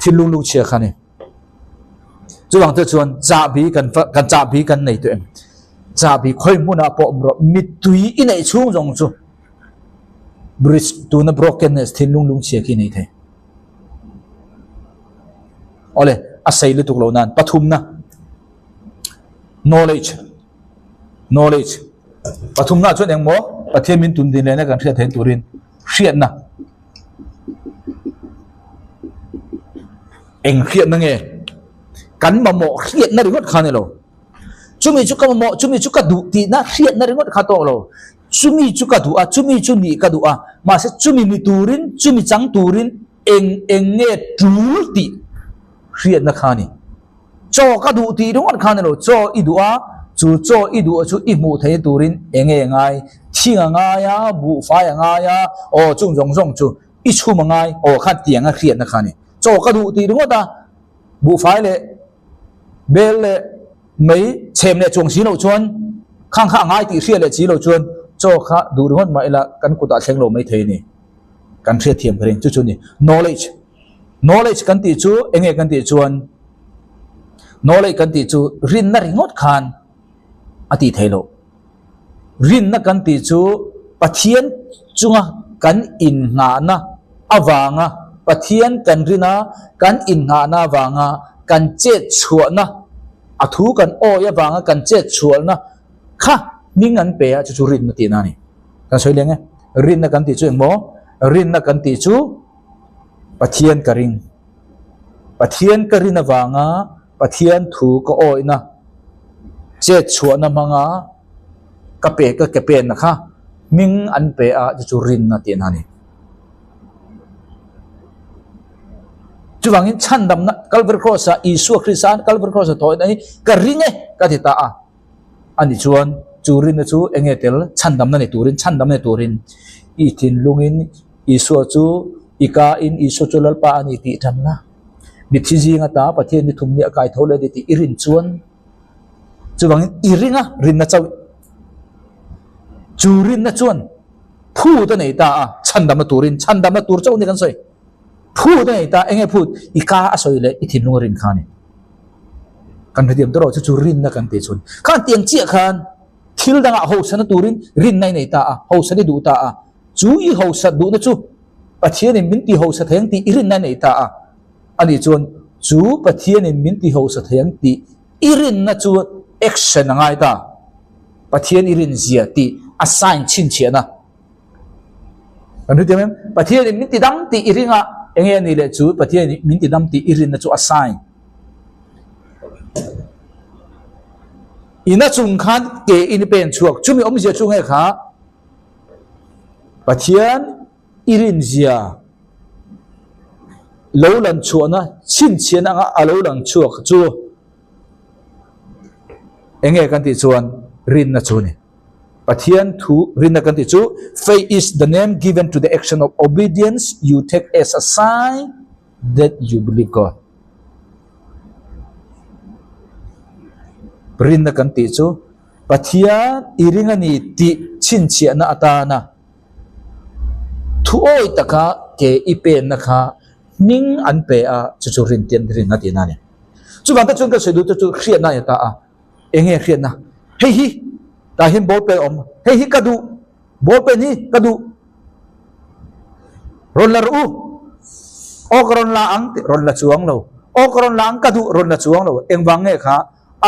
thinlung lungchhia kha a ni. Chuvang te chuan chahbi kan kan chahbi kan nei tawh em? Chahbi khawi hmunah pawh awm rawh mittui i neih chhung zawng chu Bridge tuna brokenness thinlung lungchhia khi nei thei. Awle, a sei lutuk lo nan pathumna knowledge knowledge pathumna chuan engmaw Pathian min tun din lehna kan hriat theih turin hriatna eng hriatna nge kan mamawh hriatna ringawt kha ni lo chumi chu ka mamawh chumi chu ka duh tihna hriatna ringawt kha tawk lo Chumi chu ka duh a, chumi chu nih ka duh a, mahse chumi ni turin, chumi chang turin eng eng nge tul tih hriatna kha a ni. Chaw ka duh tih ringawt kha a ni lo, chaw i duh a, chu chaw i duh chu i hmuh theih turin eng nge ngai, thing a ngai a, buhfai a ngai a, aw chung zawng zawng chu i chhum a ngai, aw kha tiang a hriatna kha a ni. Chaw ka duh tih ringawt a, buhfai leh bel leh Mei chhem leh chuang si loh chuan khang kha a ngai tih hriat leh chi loh chuan chaw kha duh ringawt mah ila kan kutah thleng lo mai thei a ni. Kan hriat thiam ka ring chu chu a ni. Knowledge Knowledge kan tih chu eng nge kan tih chuan Knowledge kan tih chu rinna ringawt khan a tih theih loh. Rinna kan tih chu Pathian chunga kan innghahna avanga Pathian kan rina kan innghahna avanga kan chet chhuahna, a thu kan awi avanga kan chet chhuahna kha Hming an pe a, chu chu rinna tihna a ni. Kan sawi leng e. Rinna kan tih chu engmaw? Rinna kan tih chu Pathian ka ring. Pathian ka rin avanga Pathian thu ka awihna, chet chhuahna hmanga ka pe ka ke penna kha hming an pe a, chu chu rinna tihna a ni. Chuvangin chhandamna Calvary Cross-a Isua Krista Calvary Cross-a thawhna hi ka ring e ka ti ta a. Ani chuan chu rinna chu eng nge tel chhandamna ni turin chhandamna ni turin i thinlungin Isua chu i kain Isua chu Lalpa a ni tih thamna mitthi zinga ta Pathian ni thum ni a kai tho leh a ni tih i rin chuan chuvangin i ring a rinna chauh chu rinna chuan phut a nei ta a chhandamna turin chhandamna tur chauh ni kan sawi phut a nei ta eng nge phut i ka a sawi leh i thinlung a rin kha a ni. Kan hrethiam tawh chu chu rinna kan tih chhun. Khan tiang chiah khan thil dangah hosana turin rinna i nei ta a, hosana i duh ta a. Chu i hosat duhna chu Pathianin min ti hosa thei ang tih i rinna i nei ta a. Ani chuan chu Pathianin min ti hosa thei ang tih i rinna chu action a ngai ta. Pathian i rinzia tih a sign chhinchhiahna. Kan hrethiam em? Pathianin min ti dam tih i ring a, enge a nih leh chu Pathianin min ti dam tih i rinna chu a sign. Ina chung khan ke in i pen chhuak, chumi awmzia chu nge kha Pathian i rinzia lo lan chhuahna chhinchhiahna anga a lo lang chhuak chu enge kan tih chuan rinna chu a ni. Pathian thu rinna kan tih chu Faith is the name given to the action of obedience you take as a sign that you believe God. Rinna kan tih chu Pathian i ring a ni tih chhinchhiahna atana thuawi taka ke i penna kha hming an pe a, chu chu rintian rinna tihna a ni. Chuvang te chuan ka sawi duh te chu hriatna a ni ta a. Enge hriatna? Hei hi tah hian ball pen a awm. Hei hi ka duh. Ball pen hi ka duh. Rawn la rawh u. Aw ka rawn la ang tih rawn la chuang lo. Aw ka rawn la ang ka duh rawn la chuang lo. Engvang nge kha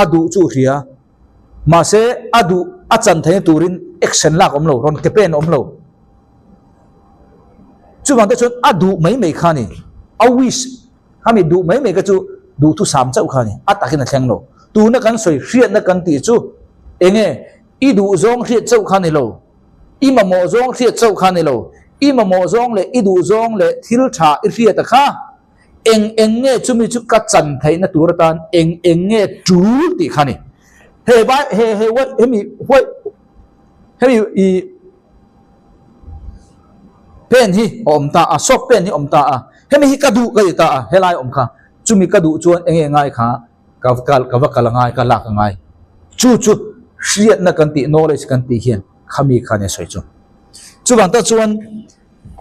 a duh chu hria. Mahse a duh a chan theihna turin action lak awm lo, rawn ke pen awm lo. Chuvang te chuan a duh mai mai kha a ni. A wish Khami duh mai mai kha chu duhthusam chauh kha a ni, a takin a thleng lo. Tuna kan sawi hriatna kan tih chu enge i duh zawng hriat chauh kha a ni lo, i mamawh zawng hriat chauh kha a ni lo, i mamawh zawng leh i duh zawng leh thil tha i hriat a kha eng eng nge chumi chu ka chan theihna tur atan eng eng nge tul tih kha a ni. He vai he he hemi hemi i Pen hi a awm ta a, soap pen hi a awm ta a, hemi hi ka duh ka ti ta a, helai awm kha, chumi ka duh chuan enge ngai kha ka kal ka va kal a ngai, ka lak a ngai. Chu chu hriatna kan tih, knowledge kan tih hian khami kha nia sawi chu. Chuvang tak chuan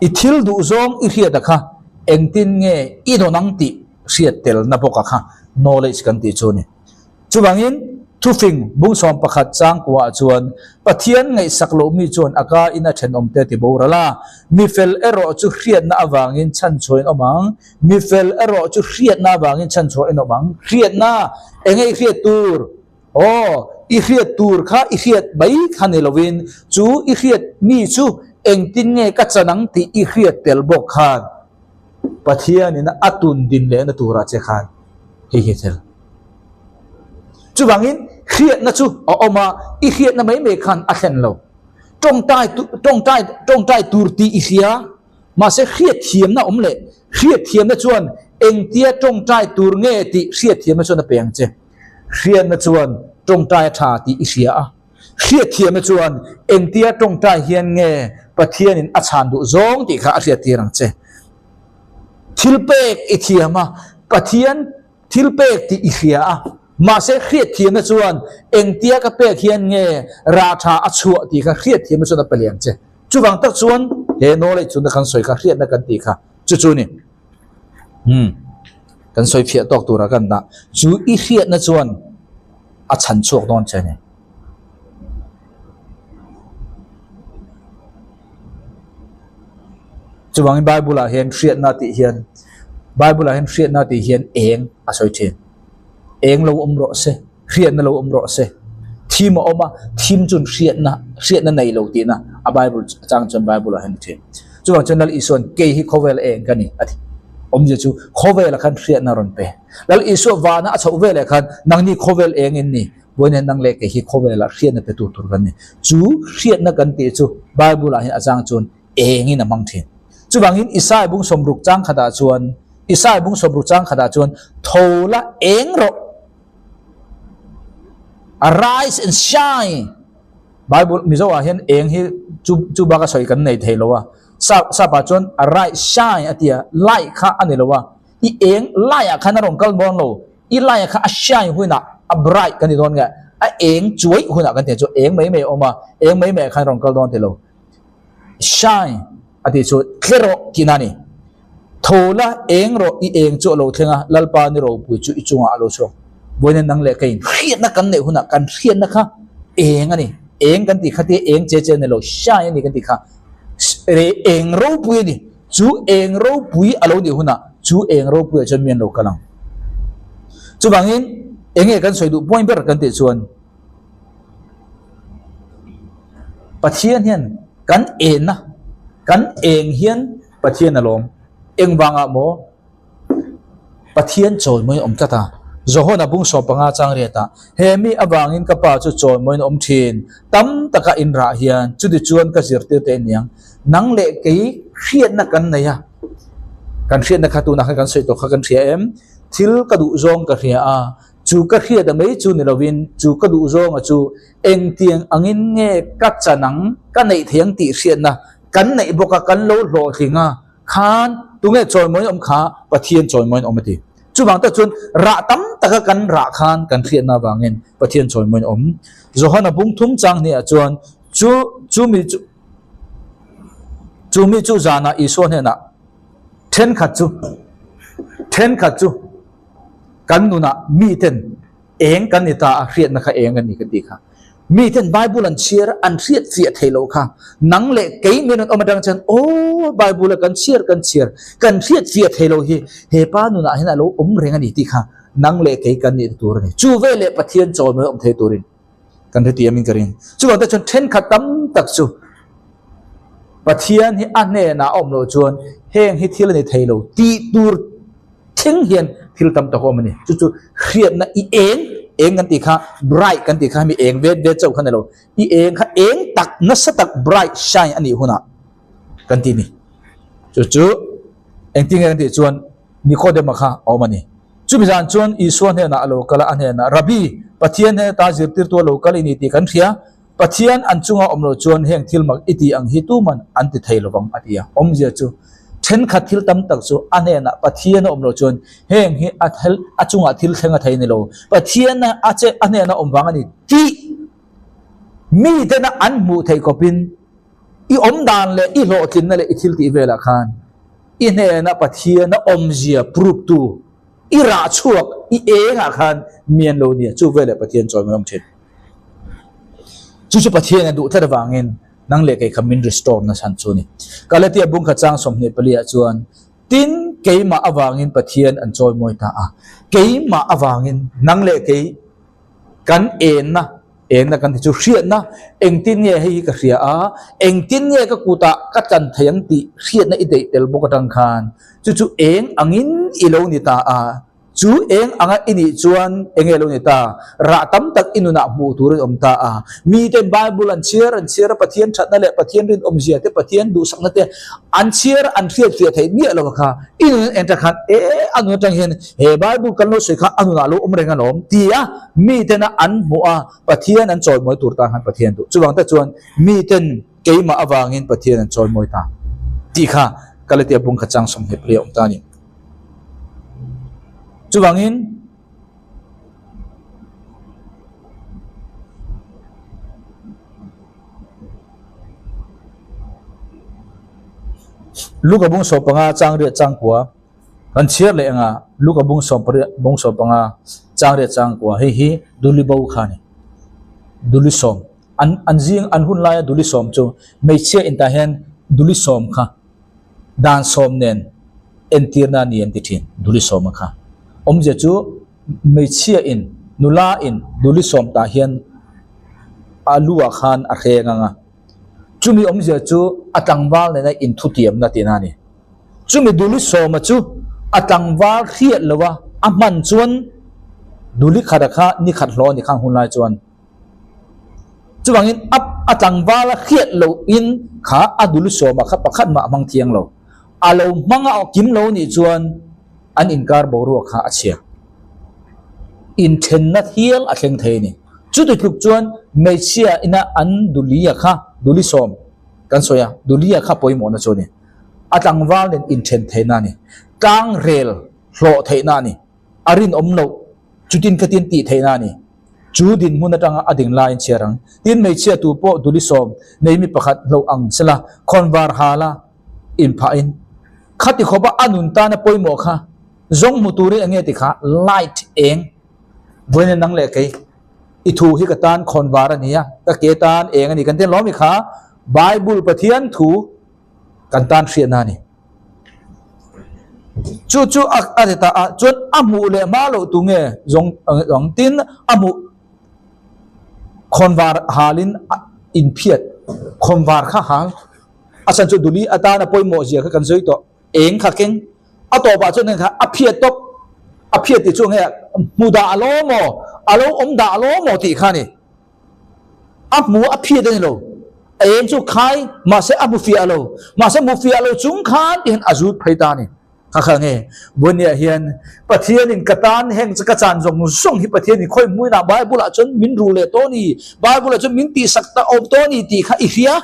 i thil duh zawng i hriat a kha engtin nge i dawn ang tih hriat telna bawk a kha knowledge kan tih chu a ni. Chuvangin, thufing bungsawm pakhat changkuaah chuan Pathian ngaihsak loh mi chuan a ka in a thenawmte ti boral a, mi fel erawh chu hriatna avangin chhanchhuahin awm ang, mi fel erawh chu hriatna avangin chhanchhuahin awm ang. Hriatna, enge i hriat tur? Aw, i hriat tur kha i hriat mai kha ni lovin, chu i hriat mi chu engtin nge ka chan ang tih i hriat tel bawk khan Pathianin a tun din lehna turah che khan hei hi a tel. Chuvangin hriatna chu a awm a, i hriatna mai mai khan a thlen lo. Tawngtai tawngtai tawngtai tur tih i hria, mahse hriatthiamna awm leh hriatthiamna chuan engtia tawngtai tur nge tih hriatthiamna chuan a pe ang che. Hriatna chuan tawngtai a tha tih i hria a, hriatthiamna chuan engtia tawngtai hian nge Pathianin a chhan duh zawng tih kha a hriattir ang che. Thil pek i thiam a, Pathian Thil pek tih i hria a, mahse hriatthiamna chuan engtia ka pek hian nge rah tha a chhuah tih kha hriatthiamna chuan a pe lian che. Chuvang tak chuan he knowledge chuna kan sawi kha hriatna kan tih kha chu chu ni. Hmm. Kan sawi phiah tawk tura kan dah. Chu i hriatna chuan a chhan chhuak dawn che ni. Chuvangin Bible ah hian hriatna tih hian Bible ah hian hriatna tih hian eng a sawi thin. Eng lo awm rawh se, hriatna lo awm rawh se. Thim a awm a, thim chuan hriatna, hriatna nei lo tihna a Bible chang chuan Bible ah hian a thin. Chuvang chuan Lal Isua'n kei hi khawvel eng ka ni a ti. Awmzia chu khawvelah khan hriatna a rawn pe. Lal Isua vana a chhoh veleh khan nangni khawvel eng in ni, vawiin hian nang leh kei hi khawvelah hriatna pe tur tur kan ni. Chu hriatna kan tih chu Bible ah hian a chang chuan engin a hmang thin. Chuvangin Isaiah bung sawmruk chang khatah chuan Isaiah bung sawmruk chang khatah chuan tho la eng rawh, Arise and shine! Bible Mizo ah hian eng hi chu chu bak a sawi kan nei thei lo a. Sap sap ah chuan arise shine a ti a, light kha a ni lo a. I eng light ah khan a rawn kal dawn lo. I light ah kha a shine hunah a bright kan ti dawn nge a eng chuai hunah kan ti a chu eng mai mai a awm a, eng mai mai ah khan a rawn kal dawn ti lo. Shine a tih chu tle rawh tihna a ni. Tho la eng rawh i eng chu a lo thleng a, Lalpa ni ropui chu i chungah a lo chhuak. Vawiin nang leh ka in hriatna kan neih hunah kan hriatna kha eng a ni. Eng kan tih kha te eng che che a ni lo, shine a ni kan tih kha eng ropui a ni. Chu eng ropui a lo nih hunah chu eng ropuiah chuan mi an lo kal ang. Chuvangin eng nge kan sawi duh point ber kan tih chuan, Pathian hian kan enna, kan eng hian Pathian a lawm. Engvangah maw Pathian chawimawiin awm tlat a? Johana bung sawmpanga chang riatah, He mi avangin ka pa chu chawimawiin awm thin, tam taka in rah hian chuti chuan ka zirtir teh aniang. Nang leh kei hriatna kan nei a, kan hriatna kha tunah khan kan sawi tawh kha kan hria em? Thil ka duh zawng ka hria a, Chu ka hriat a mai chu ni lovin, chu ka duh zawnga chu engtiang angin nge ka chan ang, ka neih thei ang tih hriatna kan neih bawk a, kan lo hlawhtling a, khan tunge chawimawiin awm kha Pathian chawimawiin awm a ti. Chuvang tak chuan rah tam taka kan rah khan kan hriatna avangin Pathian chawimawiin awm. Johana bung thum chang hniah chuan chu chu mi chu chu mi chu zanah Isua hnenah thenkhat chu thenkhat chu Kan nunah miten eng kan ni ta a, hriatna kha eng a ni ka ti kha. Miten Bible an chhiar a, an hriat fiah thei lo kha. Nang leh kei min rawn awm atang chuan aw Bible a kan chhiar kan chhiar, kan hriat fiah thei lo hi he pa nunah hian a lo awm reng a ni tih kha nang leh kei kan nih tur a ni. Chu veleh Pathian chawimawi awm thei turin kan hretih amin ka ring. Chuvang te chuan thenkhat tam tak chu Pathian hi a hnenah a awm loh chuan heng hi thil a ni thei lo tih tur thleng hian thil tam tak a awm a ni. Chu chu hriatna i eng, eng kan tih kha bright kan tih kha hemi eng vet vet chauh kha ni lo. I eng kha eng tak nasa tak bright shine a nih hunah kan ti a ni. Chu chu engtin nge kan tih chuan Nikodema kha a awm a ni. Chumi zan chuan Isua hnenah a lo kal a, a hnenah, Rabbi, Pathian hnena ta zirtirtu a lo kal i ni tih kan hria. Pathian an chunga awm loh chuan heng thil mak i tih ang hi tuman an ti thei lovang, a ti a. Awmzia chu, thenkhat thil tam tak chu a hnenah Pathian a awm loh chuan heng hi a a chungah thil thleng a thei ni lo. Pathian a che a hnena awm vang a ni tih mitena an hmuh theih khawpin i awm dan leh i hlawhtlinna leh i thil tih velah khan i hnena Pathian a awmzia proof tu I rah chhuak i engah khan mi an lo nia, chu veleh Pathian chawi mai awm thin. Chu chu Pathian a duh tlat avangin nang leh kei kha min restore na chhan chu a ni. Galatia bungkha chang 24 ah chuan, Tin, keimah avangin Pathian an chawi mawi ta a, keimah avangin nang leh kei kan enna, enna kan ti chu hriatna, engtin nge hei hi ka hria a, engtin nge ka kutah ka chan thei ang tih hriatna i deih tel bawk atang khan chu chu eng angin i lo ni ta a, chu eng anga i nih chuan eng nge lo ni ta, rah tam tak i nunah hmuh turin awm ta a, miten Bible an chhiar an chhiar a, Pathian thatna leh Pathian rinawmzia te, Pathian duhsakna te an chhiar an hriatfiah theih miah lo kha i nun en ta khan e a nun atang hian he Bible kan lo sawi kha a nunah lo awm reng alawm tia mitena an hmuh a Pathian an chawimawi tur tan khan Pathian duh. Chuvang te chuan miten keimah avangin Pathian an chawimawi ta tih kha Galatia bung kha chang 24 a awm ta a ni. Chuvangin Luka bung 15 chang riat chang kua kan chhiar leh anga Luka bung sawmpariat bung 15 chang riat chang kua hei hi duli bo kha ni duli sawm an an zing an hun laia duli sawm chu hmeichhia in tah hian duli sawm kha dan sawm nen entirna a ni an ti thin duli sawma kha awmzia chu hmeichhia in nula in duli sawm tah hian. a lu ah khan a hreng ang a. Chumi awmzia chu a tlangval nena inthutiamna tihna a ni. Chumi duli sawma chu a tlangval hriat lo a, a hman chuan duli khata kha ni khat hlawh a ni khang hun lai chuan. Chuvangin a a tlangval a hriat lohin kha a duli sawma kha pakhat mah a hmang thiang lo. A lo hmang a kim lo nih chuan an inkar boruak kha a chhia. Inthenna hial a thleng thei a ni. Chuti tluk chuan hmeichhia ina an dulia kha duli sawm kan sawi a, dulia kha pawimawhna chu a ni. A tlangval nen inthen theihna a ni. Tlang rel hlawh theihna a ni. A rinawm loh chutin khatin tih theihna a ni. Chu dinhmun atanga a ding laiin chhiar ang. Tin hmeichhia tu pawh duli sawm nei mi pakhat hloh ang sela khawnvar hala inphahin khati khawpa a nun tana pawimawh kha zawng hmu turin eng nge ti kha light eng vawiin nang leh kei i thu hi ka tan khawnvar a ni a ka ke tan eng a ni kan ti lawm i kha Bible Pathian thu kan tan hriatna a ni. Chu chu a a ti ta a chuan a hmuh leh hma loh tu nge zawng ang tin a hmuh khawnvar halin inphiat khawnvar kha hal a chhan chu duli atana pawimawh zia kha kan sawi tawh eng kha keng a tawpah chuan kha a phiat tawp a phiat tih chu nge hmu dah a lo maw a lo awm dah a lo maw tih kha a ni. A hmu a phiat a ni lo. A eng chu khai mahse a hmu fiah lo. Mahse hmu fiah lo chung khan ti hian a zut phei ta a ni. Kha kha nge Buania hian Pathianin ka tan heng chu ka chan zawng zawng hi Pathianin khawi hmuinah Bible ah chuan min ru leh tawh a ni, Bible ah chuan min tihsak ta awm tawh a ni tih kha i hria.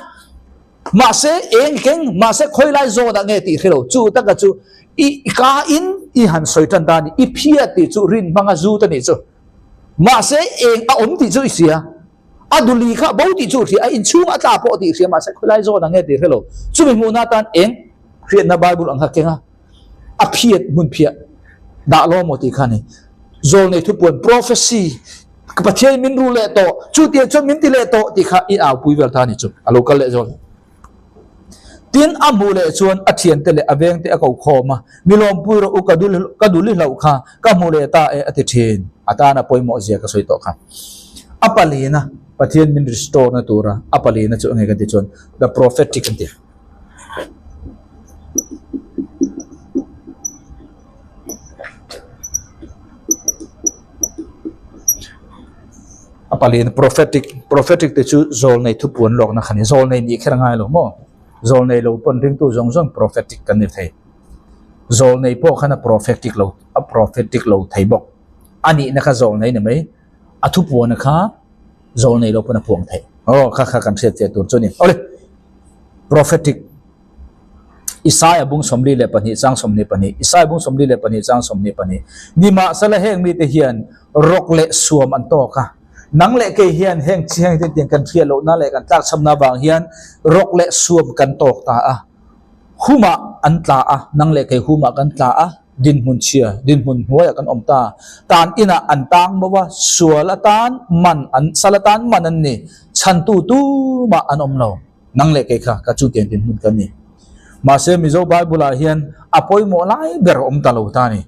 Mahse eng keng mahse khawi lai zawnah nge tih hre lo. Chu taka chu i ka in i han sawi tan ta a ni. I phiat tih chu rin hmanga zut a nih chu. Mahse eng a awm tih chu i hria, a duli kha bo tih chu i hria, a inchhung a tla pawh tih i hria, mahse khawilai zawn ang nge tih i hre lo. Chumi hmuhna atan eng hriatna Bible ang kha keng a, a phiat hmun phiah dah lo maw tih kha a ni. Zawlnei thupuan, prophecy, Pathian min ru leh tawh, chutiang chuan min ti leh tawh tih kha i aupui vel ta a ni chu, a lo kal leh zawn. Tin, a hmuh leh chuan a thiante leh a vengte a ko khawm a, Mi lawmpui rawh u, ka dul ka dul i hlauh kha, ka hmu leh ta e, a ti thin. A tana pawimawh zia ka sawi tawh kha. A palina, Pathian min restore na tura a palina chu enge kan ti chuan, the prophetic an ti. A palian prophetic prophetic te chu zawlnei thupuan lawkna kha ni zawlnei nih kher a ngai lo maw zawlnei lo pawn ringtu zawng zawng prophetic kan ni thei zawlnei pawh khan a prophetic lo a prophetic lo thei bawk a nihna kha zawlnei ni mai a thupuan kha zawlnei lo pawn a puang thei aw kha kha kan hriat fiah tur chu a ni awle prophetic. Isaia bung 42 chang 22 Isaia bung 42 chang 22 Nimahsela heng mite hian rawk leh suam an tawk a, nang leh kei hian heng chi heng te tiang kan hriat lohna leh kan tlakchhamna avang hian rawk leh suam kan tawk ta a, humah an tla a, nang leh kei humah kan tla a, dinhmun chhia, dinhmun hnuaiah kan awm ta. Tan inah an tang bo a, sual atan man an, sal atan man an ni, chhantu tumah an awm lo. Nang leh kei kha ka chutiang dinhmun kan ni. Mahse Mizo Bible ah hian a pawimawh lai ber a awm ta lo ta a ni.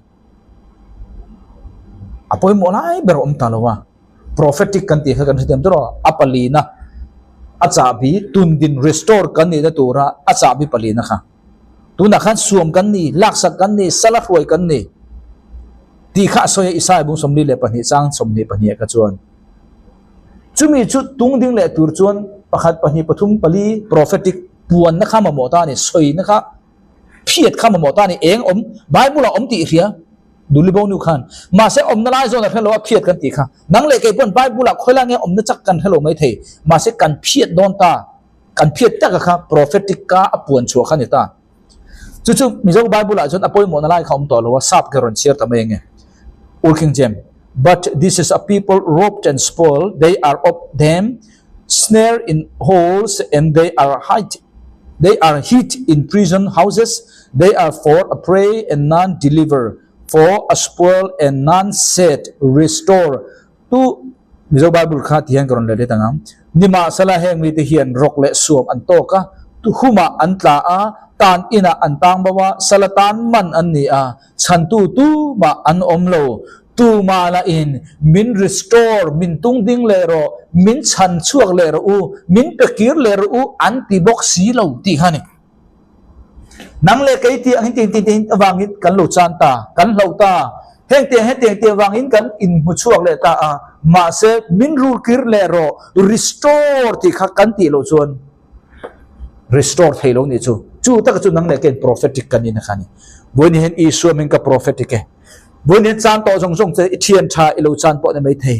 A pawimawh lai ber a awm ta lo a. Prophetic kan tih kha kan hrethiam tur aw. A palina a chahbi tundin restore kan nihna tura a chahbi palina kha. Tunah khan suam kan ni, laksak kan ni, sala hruai kan ni tih kha a sawi a Isaiah bung 42 chang 22 ah kha chuan. Chumi chu tung ding leh tur chuan pakhat, pahnih, pathum, pali prophetic puanna kha mamawh ta a ni, sawina kha, phiat kha mamawh ta a ni, eng awm, Bible ah awm tih i hria, Dulibo nu khan. Mahse awmna lai zawn a hre lo a phiat kan tih kha. Nang leh kei pawn Bible ah khawilai nge awmna chak kan hre lo mai thei, mahse kan phiat dawn ta, kan phiat taka kha prophetic ka a puan chhuah kha a ni ta. Chu chu Mizo Bible ah chuan a pawimawhna lai kha awm tawh lo a, sap ke rawn chhiar ta mai ange. Old King James, But this is a people robbed and spoiled, they are of them snare in holes and they are hid they are hid in prison houses, they are for a prey and none deliver, for a spoil and none said, restore Tu Mizo Bible kha ti hian ka rawn let let ang a, Nimahsela heng mite hian rawk leh suam an tawk a, tuhumah an tla a, tan inah an tang bo a, sala tan man an ni a, chhantu tumah an awm lo. Tumah lah in min restore, min tung ding leh rawh, min chhan chhuak leh rawh u, min pe kir leh rawh u an ti bawk si lo tih kha a ni. Nang leh kei tih angin tiang tiang tiang avangin kan lo chan ta, kan hloh ta. Heng tiang hetiang tih avangin kan inhmu chhuak leh ta a, mahse min rul kir leh rawh, restore tih kha kan tih loh chuan restore thei lo nih chu. Chu taka chu nang leh keiin prophetic kan ina kha a ni. Vawiin hian Isua hming ka prophetic e. Vawiin hian chan tawh zawng zawng che i thian tha i lo chan pawh ni mai thei.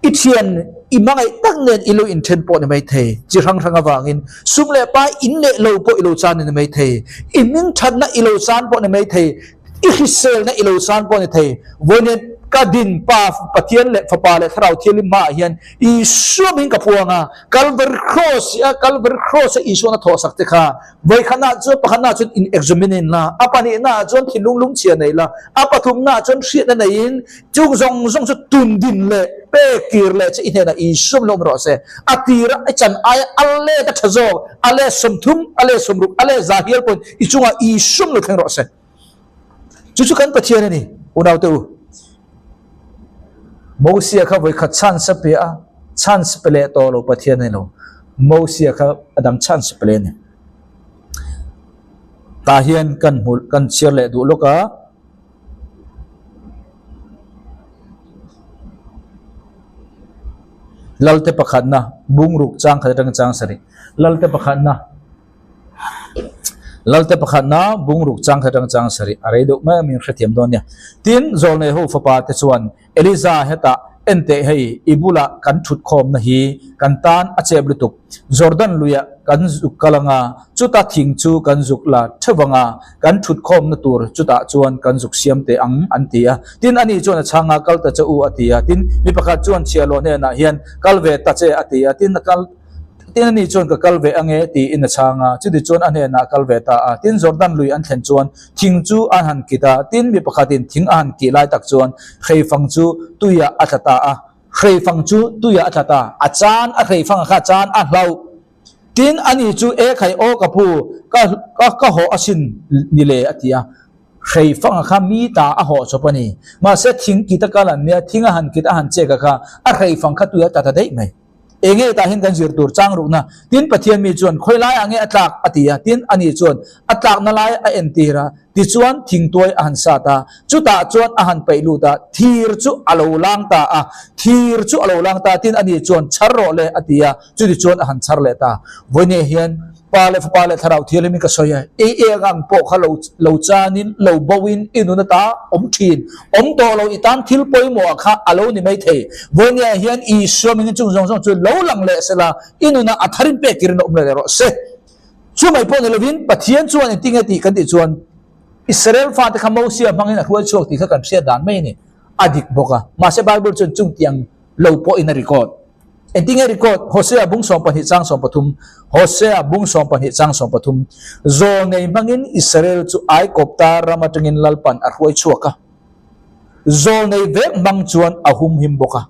I thian i hmangaih tak nen i lo inthen pawh ni mai thei. Chi hrang hrang avangin sum leh pai in leh lo pawh i lo chan ni mai thei. I hming thatna i lo chan pawh ni mai thei. I hriselna i lo chan pawh ni thei. Vawiin hian ka din Pa Pathian leh Fapa leh Thlarau Thianghlim hmaah hian Isua hming ka phuang a, Kalvari Cross a Kalvari Cross a Isuan a thawhsak te kha Vawikhatnaah chuan pakhatnaah chuan in examine in la, a pahnihnaah chuan thinlung lungchhia nei la, a pathumnaah chuan hriatna neiin chung zawng zawng chu tun din leh pek kir leh che i hnenah Isua min lo awm rawh se. A tira i chan aia a let a tha zawk, a let 30, a let 60, a let za hial pawhin i chungah Isua min lo thleng rawh se. Chu chu kan Pathian a ni, unaute u. Mosia kha vawikhat chance a pe a, chance pe leh tawh lo Pathian a ni lo. Mosia kha a dang chance pe leh a ni. Tah hian kan hmu kan chhiar leh duh lawk a. Lalte pakhatna bungruk chang khat atanga chang sarih. Lalte pakhatna. Lalte pakhatna bungruk chang kha atang chang sarih a rei deuh mai a min hrethiam dawn nia. Tin, Zawlnei ho fapa te chuan Eliza hetah en teh hei i bulah kan thut khawmna hi kan tan a chep lutuk. Jordan luiah kan zuk kal anga chuta thing chu kan zuk la theuh anga kan thut khawmna tur chutah chuan kan zuk siam teh ang an ti a. Tin, ani chuan a chhang a kal ta che u a ti a. Tin, mi pakhat chuan chhiahhlawh hnenah hian kal ve ta che a ti a. Tin, a kal. Tin ani chuan ka kal ve ange tiin a chhang a, chuti chuan a hnenah a kal ve ta a. Tin Jordan lui an thlen chuan thing chu an han kit a, tin mi pakhatin thing a han kih lai tak chuan hreifang chu tuiah a tla ta a, hreifang chu tuiah a tla ta, a chan a hreifang a kha chan a hlauh. Tin ani chu e khai aw ka pu, ka ka ka hawh asin ni le a ti a. Hreifang a kha mi ta a hawh chawp a ni. Mahse thing kit a kal an nia, thing a han kit a han chek a kha a hreifang kha tuiah a tla ta daih mai. Enge tah hian kan zir tur chang rukna? Tin, Pathian mi chuan, Khawi laiah nge a tlak? a ti a. Tin, ani chuan a tlakna lai a entir a. Tichuan, thingtuai a han sat a. Chutah chuan a han paih lut a, thir chu a lo lang ta a. Thir chu a lo lang ta. Tin, ani chuan, Chhar rawh le, a ti a. Chutichuan a han chhar leh ta. Vawinia hian Pa leh Fapa leh Thlarau Thianghlim in ka sawi a, i eng ang pawh kha lo lo chanin, lo boin i nun ata awm thin. Awm tawh lo i tan thil pawimawh ah kha a lo ni mai thei. Vawinia hian Isua mingin chung zawng zawng chu lo lang leh sela, i nunah a tharin pek kirin a awm leh leh rawh se. Chu mai pawh ni lovin Pathian chuan engtinge tih kan tih chuan Israel fate kha Mosia hmangin a hruai chhuak tih kha kan hriat dan mai a ni. A dik bawk a. Mahse Bible chuan chungtiang lo pawhin a record. Engtinge record? Hosea bung 12 chang 13 Hosea bung 12 chang 13 Zawlnei hmangin Israel chu Aikawpta ram atangin Lalpan a hruai chhuak a. Zawlnei vek hmang chuan a humhim bawk a.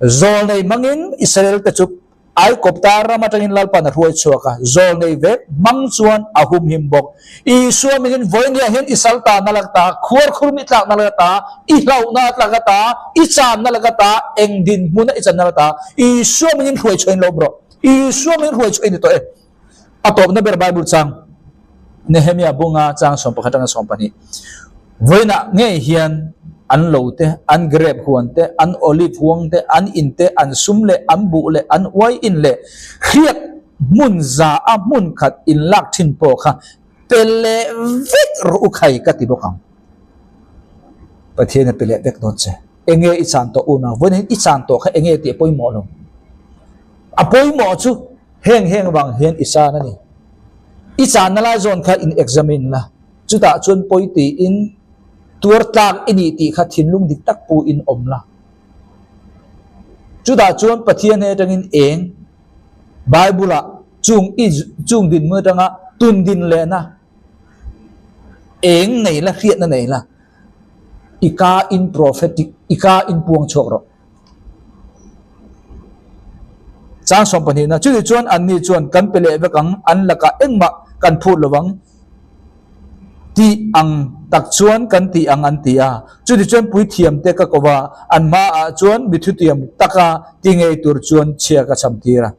Zawlnei hmangin Israel te chu Aikawpta ram atangin Lalpan a hruai chhuak a, zawlnei vek hmang chuan a humhim bawk. Isua mingin vawinia hian i salta na lak ta, khuarkhur mi tlakna lak ta, i hlauhna tlak ata, i channa lak ata, eng dinhmuna i channa lak ta, Isua mingin hruai chhuahin lo awm rawh. Isua mingin hruai chhuahin ni tawh e. A tawpna ber Bible chang Nehemia bunga chang 11 atanga 12. Vawiinah ngei hian an lo te, an grape huan te, an olive huang te, an in te, an sum leh an buh leh an uai in leh hriak hmun za a hmun khat in lak thin pawh kha pe leh vek rawh u khai ka ti bawk ang. Pathian a pe leh vek dawn che. Enge i chan tawh unau? Vawiin hian i chan tawh kha enge tih a pawimawh lo. A pawimawh chu Heng heng vang hian i chan a ni. I channa lai zawn kha in examine la, chutah chuan pawi tiin tuar tlak i nih tih kha thinlung dik tak pu in awm la. Chutah chuan Pathian he atangin eng Bible ah chung i chung dinhmun atanga tun din lehna eng nei la hriatna nei la i ka in prophetic i ka in puang chhuak rawh. Chang 12 na, Chutih chuan anni chuan kan pe leh vek ang, an lakah engmah kan phut lo vang. Tih ang tak chuan kan ti ang an ti a. Chutichuan puithiamte ka ko va, an hmaah chuan mi thutiam taka ti ngei tur chuan chhia ka cham tir a.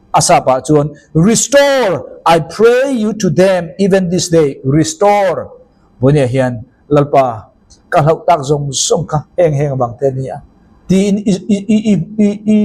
A sapah chuan, Restore, I pray you to them even this day, restore. Vawinia hian Lalpa ka hlauh tak zawng zawng kha heng heng avang te a ni a tiin i i i i i i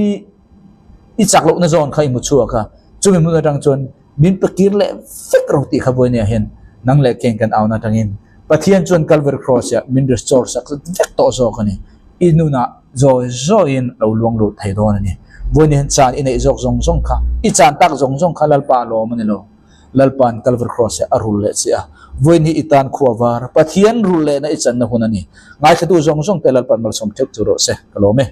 i chak lohna zawn kha i hmu chhuak a. Chumi hmun atang chuan min pe kir leh vek ro tih kha vawinia hian nang leh keng kan auna atangin Pathian chuan Calvary Cross ah min restore sak vek tawh zawk a ni. I nunah zawi zawiin lo luang lut thei dawn a ni. Vawinia hian chan i neih zawk zawng zawng kha, i chan tak zawng zawng kha Lalpa a lawm a ni lo. Lalpa'n Calvary Cross ah a rul leh che a. Vawiin hi i tan khua var, Pathian rul lehna i channa hun a ni. Ngaithlatu zawng zawng te Lalpa'n malsawm theuh chu rawh se. Ka lawm e.